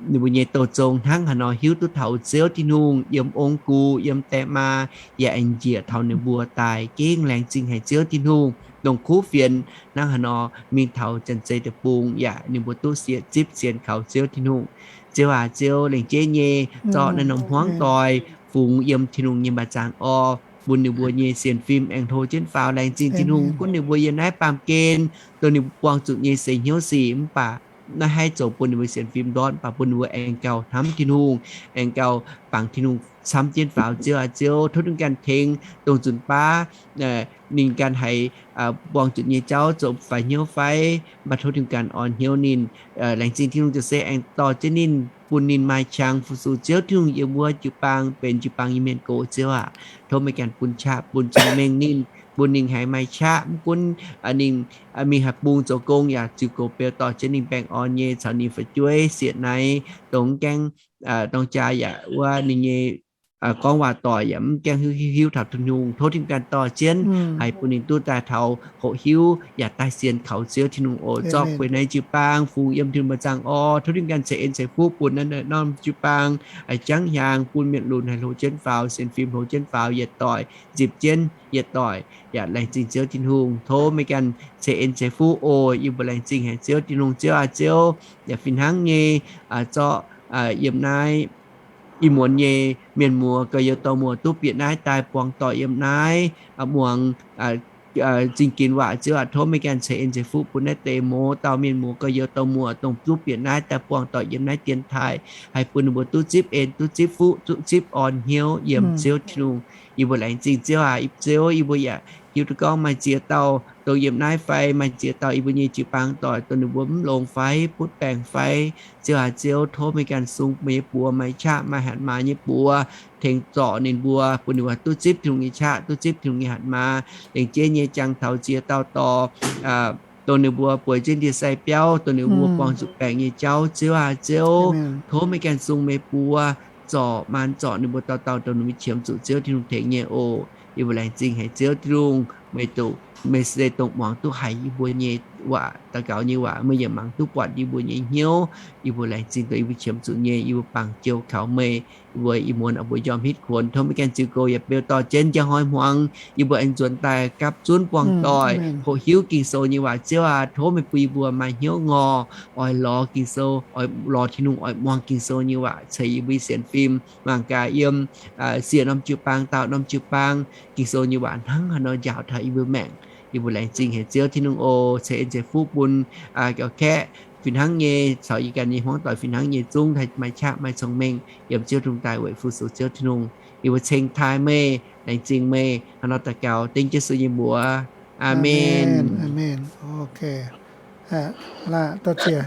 ninh mbuo nyei douz zong hnangv haaix nor hiuv duqv taux Ziouv Tin-Hungh yiem ong-gux, yiem die maa, yaac aengx njiec taux ninh mbuo daaih. Gengh laengz zingh haic Ziouv Tin-Hungh, dongh kuv fienx hnangv haaix nor mingh taux Janx-Zei Deic-Bung yaac ninh mbuo duqv siex zipv sienx kaux Ziouv Tin-Hungh. Ziouv aac, Ziouv, lengc jeiv nyei zorqv naaiv norm hmuangv doic fungx yiem Tin-Hungh nyei mba'zangc orv, bun ninh mbuo nyei sienx fim aengx hlo jienv faaux. Laengz zingh Tin-Hungh gunv ninh mbuo yiem naaiv baamh gen, dongh ninh mbuo buangh zuqc nyei seix hnyouv sic, mv baac naaiv haih zoux bun ninh mbuo sienx fim ndortv, mv baac bun ninh mbuo aengx gauh hnamv Tin-Hungh, aengx gauh bangc Tin-Hungh camv jienv faaux. Ziouv aac, Ziouv, tov ninh ganh tengx dongh nzunc baav ninh ganh haiz buangh zuqc nyei jauv zoux faix hnyouv fai, mv baac tov Tin-Hungh ganh orn hnyouv ninh. Laengz zingh Tin-Hungh ziouc se aengx dorh jienv ninh, bun ninh maaih qangx fu-sux Ziouv Tin-Hungh yiem wuov jiu-baang benx jiu-baang nyei mienh gox. Ziouv aac, tov meih ganh bun qaqv bun cong-mengh ninh, bun ninh haiz maaih qaqv, mv gunv ninh mingh haaix bung zoux gong yaac ziux goux beu dorh jienv ninh baengh orn nyei caux ninh fu'jueiv sieqv naaiv, dongh mv gaengh dorng jaa yaac wuov ninh nyei gorngv waac doic yaac mv gaengh hiuv hiuv taux Tin-Hungh. Tov Tin-Hungh ganh dorh jienv haiz bun ninh duqv daaih taux hoqc hiuv yaac daaih sienx kaux Ziouv Tin-Hungh oc. Zorqv kuei naaiv jiu-baang fungx yiem Tin-Hungh mba'zangc orv, tov Tin-Hungh ganh ceix en ceix fuqv bun naaiv norm jiu-baang, jangv hiaangx bun mienh lunx haih hlo jienv faaux, sienx fim hlo jienv faaux, yietc doic nzipc jienv yietc doic. Yaac laengz zingh Ziouv Tin-Hungh, tov meih ganh ceix en ceix fuqv oc. Yie mbuo laengz zingh haic Ziouv Tin-Hungh. Ziouv aac, Ziouv, yaac fih hnangv nyei zorqv yiem naaiv ih muonz nyei mienh muoz gauh youz dorh muoz duqv bieqc naaiv daaih buangh doic yiem naaiv muangx zingh ginx waac. Ziouv aac, tov meih ganh ceix en ceix fuqv bun naaiv deix mouz dauh mienh muoz gauh youz dorh muoz dongh duqv bieqc naaiv daaih buangh doic yiem naaiv dienx taaih, haih bun ninh mbuo duqv zipv en, duqv zipv fuqv, duqv zipv orn hnyouv yiem Ziouv Tin-Hungh. Yie mbuo laengz zingh Ziouv aac. Ih Ziouv, yie mbuo yaac hiuv duqv gorngv maaih ziex dauh dongh yiem naaiv fai maaih ziex dauh yie mbuo nyei jiu-baang doic dongh ninh mbuo mv longx fai butv baengc fai. Ziouv aac, Ziouv, tov meih ganh sung meih nyei buoz, maaih qaqv maaih hatc maaz nyei buoz tengx zorc ninh mbuo, bun ninh mbuo duqv zipv Tin-Hungh nyei qaqv, duqv zipv Tin-Hungh nyei hatc maaz. Lengc jeiv nyei jangx taux ziex dauh dorh dongh ninh mbuo bueix jienv ndie-sai biauv, dongh ninh mbuo buangh zuqc baengc nyei jauv. Ziouv aac, Ziouv, tov meih ganh sung meih buoz zorc maan zorc ninh mbuo dauh dauh dongh ninh mbuo qiemx zuqc Ziouv Tin-Hungh tengx nyei oc. Yie mbuo laengz zingh haic Ziouv Tin-Hungh, meih duqv, meih se dongh muangx duqv haiz yie mbuo nyei waac, daux gaux nyei waac, meih yaac mangc duqv buatc yie mbuo nyei hnyouv. Yie mbuo laengz zingh dongh yie mbuo qiemx zuqc nyei, yie mbuo bangc jou kaux meih. Yie mbuo ih muonz oix mbuo njormh hitv kuonx, tov meih ganh ziux goux yaac beu dorh jienv njang hnoi hmuangx yie mbuo aengx nzuonx daaih gapv zunv buangh doic hoqc hiuv Ging-Sou nyei waac. Ziouv aac, tov meih bun yie mbuo maaih hnyouv ngorc oix lorz Ging-Sou, oix lorz Tin-Hungh, oix muangx Ging-Sou nyei waac ceix yie mbuo nyei sienx fim mangc gaax yiem sieqv norm jiu-baang, daauh norm jiu-baang, Ging-Sou nyei waac hnangv haaix nor njaaux taux yie mbuo maengc. Yie mbuo laengz zingh haic Ziouv Tin-Hungh oc. Ceix en ceix fuqv bun gauh kaeqv fih hnangv nyei, caux yie ganh nyei hmuangv doic fih hnangv nyei zungv haih maaih qaqv maaih cong-mengh yiem Ziouv Tin-Hungh daaih weic fu-sux Ziouv Tin-Hungh. Yie mbuo ceng taaih meih, laengz zingh meih, hnangv nor daux gaux dengv Yesu nyei mbuox. Aamen. Laah, dorh ziec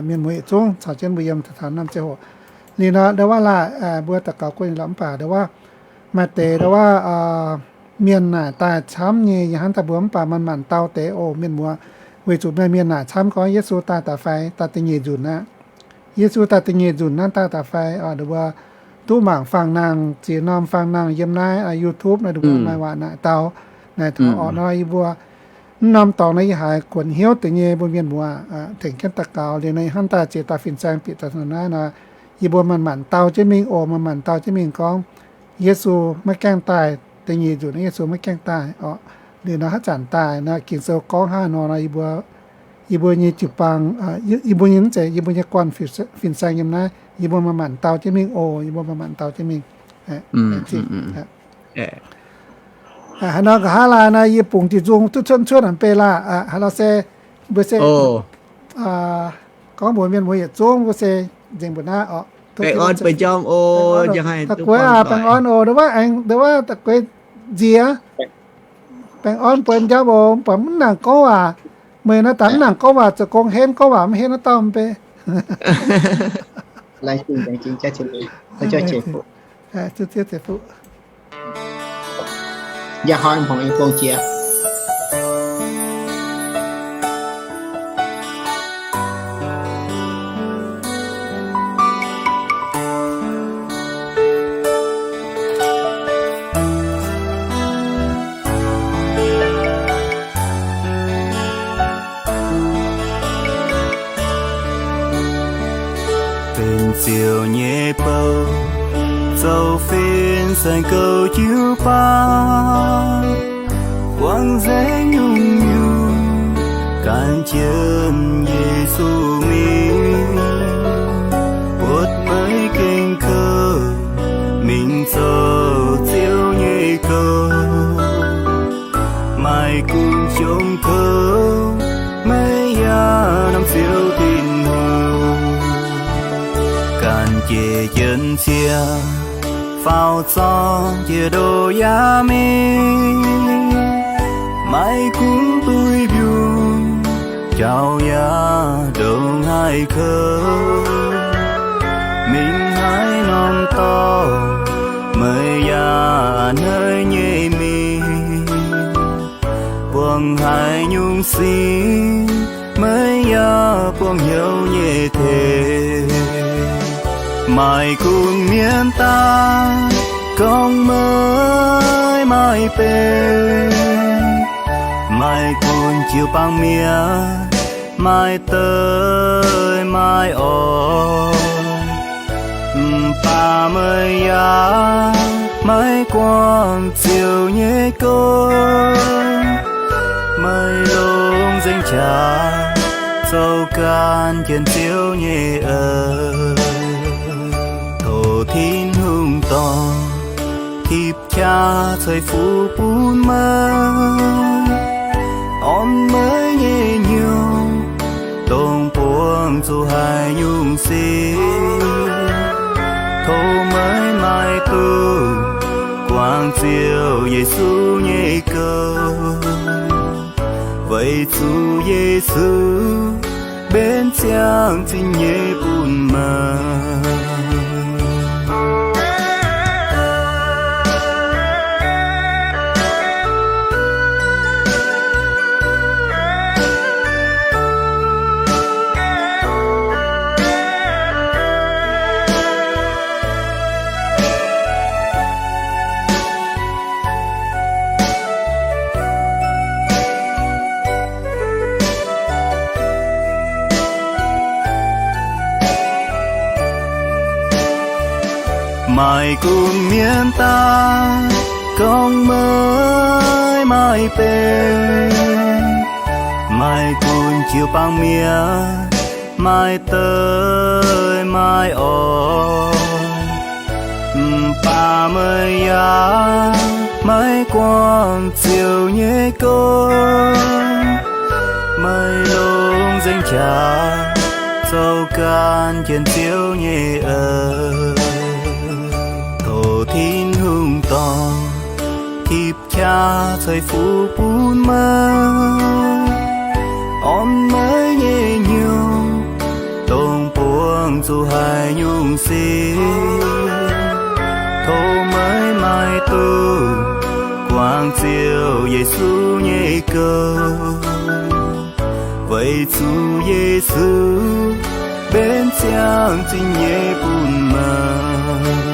mienh muoz yietc zungv caux jienv mbuo yiem taux norm ziangh hoc. Liuz nor, ndau wuov laah, mbuo daux gaux guon lorqc, mv baac ndau wuov maaih deix ndau wuov mienh naaic daaih camv nyei, yie hnamv daaih mbuo mv baac manc-manc dau deix oc, mienh muoz. Weic zuqc maaih mienh naaic camv gorngv Yesu daaih daaih fai daaih da'nyeic nzunc aqv. Yesu daaih da'nyeic nzunc naaiv daaih daaih fai oc, mbuo duqv mangc faang nangh, ziex norm faang nangh yiem naaiv YouTube naaiv, mbuo maaih waac naaic dau. Naaic taux orqc nor, yie mbuo mv norm dorngx nor yie haiz kuonx hnyouv deix nyei mbuo mienh muoz, tengx jienv daux gaux liuz nor, yie hnamv daaih ziex dauh fin-saeng bieqc daaih naaiv nor, yie mbuo manc-manc dau jienv mingh oc, manc-manc dau jienv mingh gorngv Yesu maiv gaengh daaih, da'nyeic nzunc Yesu maiv gaengh daaih orqc. Liuz nor haaix zanc daaih nor, Ging-Sou gorngv hnangv nor nor, yie mbuo, yie mbuo nyei jiu-baang, yie mbuo nyei mv zeiz, yie mbuo nyei guanh fin-saeng yiem naaiv, yie mbuo manc-manc dau jienv mingh oc, yie mbuo manc-manc dau jienv mingh. Haaix nor nqa'haav laai nor, yie bungx diuc nzung duqv cuotv cuotv naaic beiv laah. Haaix nor se mbuo se gorngv mbuox mienh muoz yietc zungv mbuo se nzengc mbuo naaiv orqc. Baengh orn, baengh njormh oc. Da'gueix aah, baengh orn oc. Nduov wuov aengx, nduov wuov da'gueix nziex. Baengh orn buonc njormh oc. Mv baac mv nangc gorngv waac. Meih naaiv daaih mv nangc gorngv waac, zoux gong henv, gorngv waac mv henv naaiv dorngh mv bei. Benx Ziouv nyei bou, zoux fin-saeng gouv jiu-baang, buangv nzengc nyungc-nyungc, gan jienv Yesu mingh, buatc maiv gengh kouv, mingh zoux Ziouv nyei gouv. Maaih gunv jongc kouv, maiv yaac norm Ziouv Tin-Hungh. Ganh jiex jienv cie, faaux zorng jiex ndoh yaac mingh. Maiv gunv duih mbiungc, jauv yaac ndongc haaix kouv. Mingh haaix norm dorngx, meih yaac a'hneiv nyei mingh. Buangh haaix nyungc sin, meih yaac buangh hnyouv nyei tengx. Maaih gunv mienh daaih gorngv meih maaih benx, maaih gunv jiu-baang mienh maaih deic maaih orn. Mv baac meih yaac maiv guangc Ziouv nyei gong. Meih longc nzengc qaqv zoux gan jienv Ziouv nyei eix. Tov Tin-Hungh dorh tipv qaqv ceix fuqv bun meih, orn meih nyei hnyouv, dongh buangh zuqc haaix nyungc sin. Tov meih maaih duqv guangc Ziouv Yesu nyei gong, weic zuqc Yesu mbenc ziangh zinh nyei bun meih. Maaih gunv mienh daaih gorngv meih maaih benx, maaih gunv jiu-baang mienh maaih deic maaih orn. Mv baac meih yaac maiv guangc Ziouv nyei gong. Meih longc nzengc qaqv zoux gan jienv Ziouv nyei eix. Tov Tin-Hungh dorh tipv qaqv ceix fuqv bun meih, orn meih nyei hnyouv, dongh buangh zuqc haaix nyungc sin. Tov meih maaih duqv guangc Ziouv Yesu nyei gouv, weic zuqc Yesu benx ziangh zinh nyei bun maah!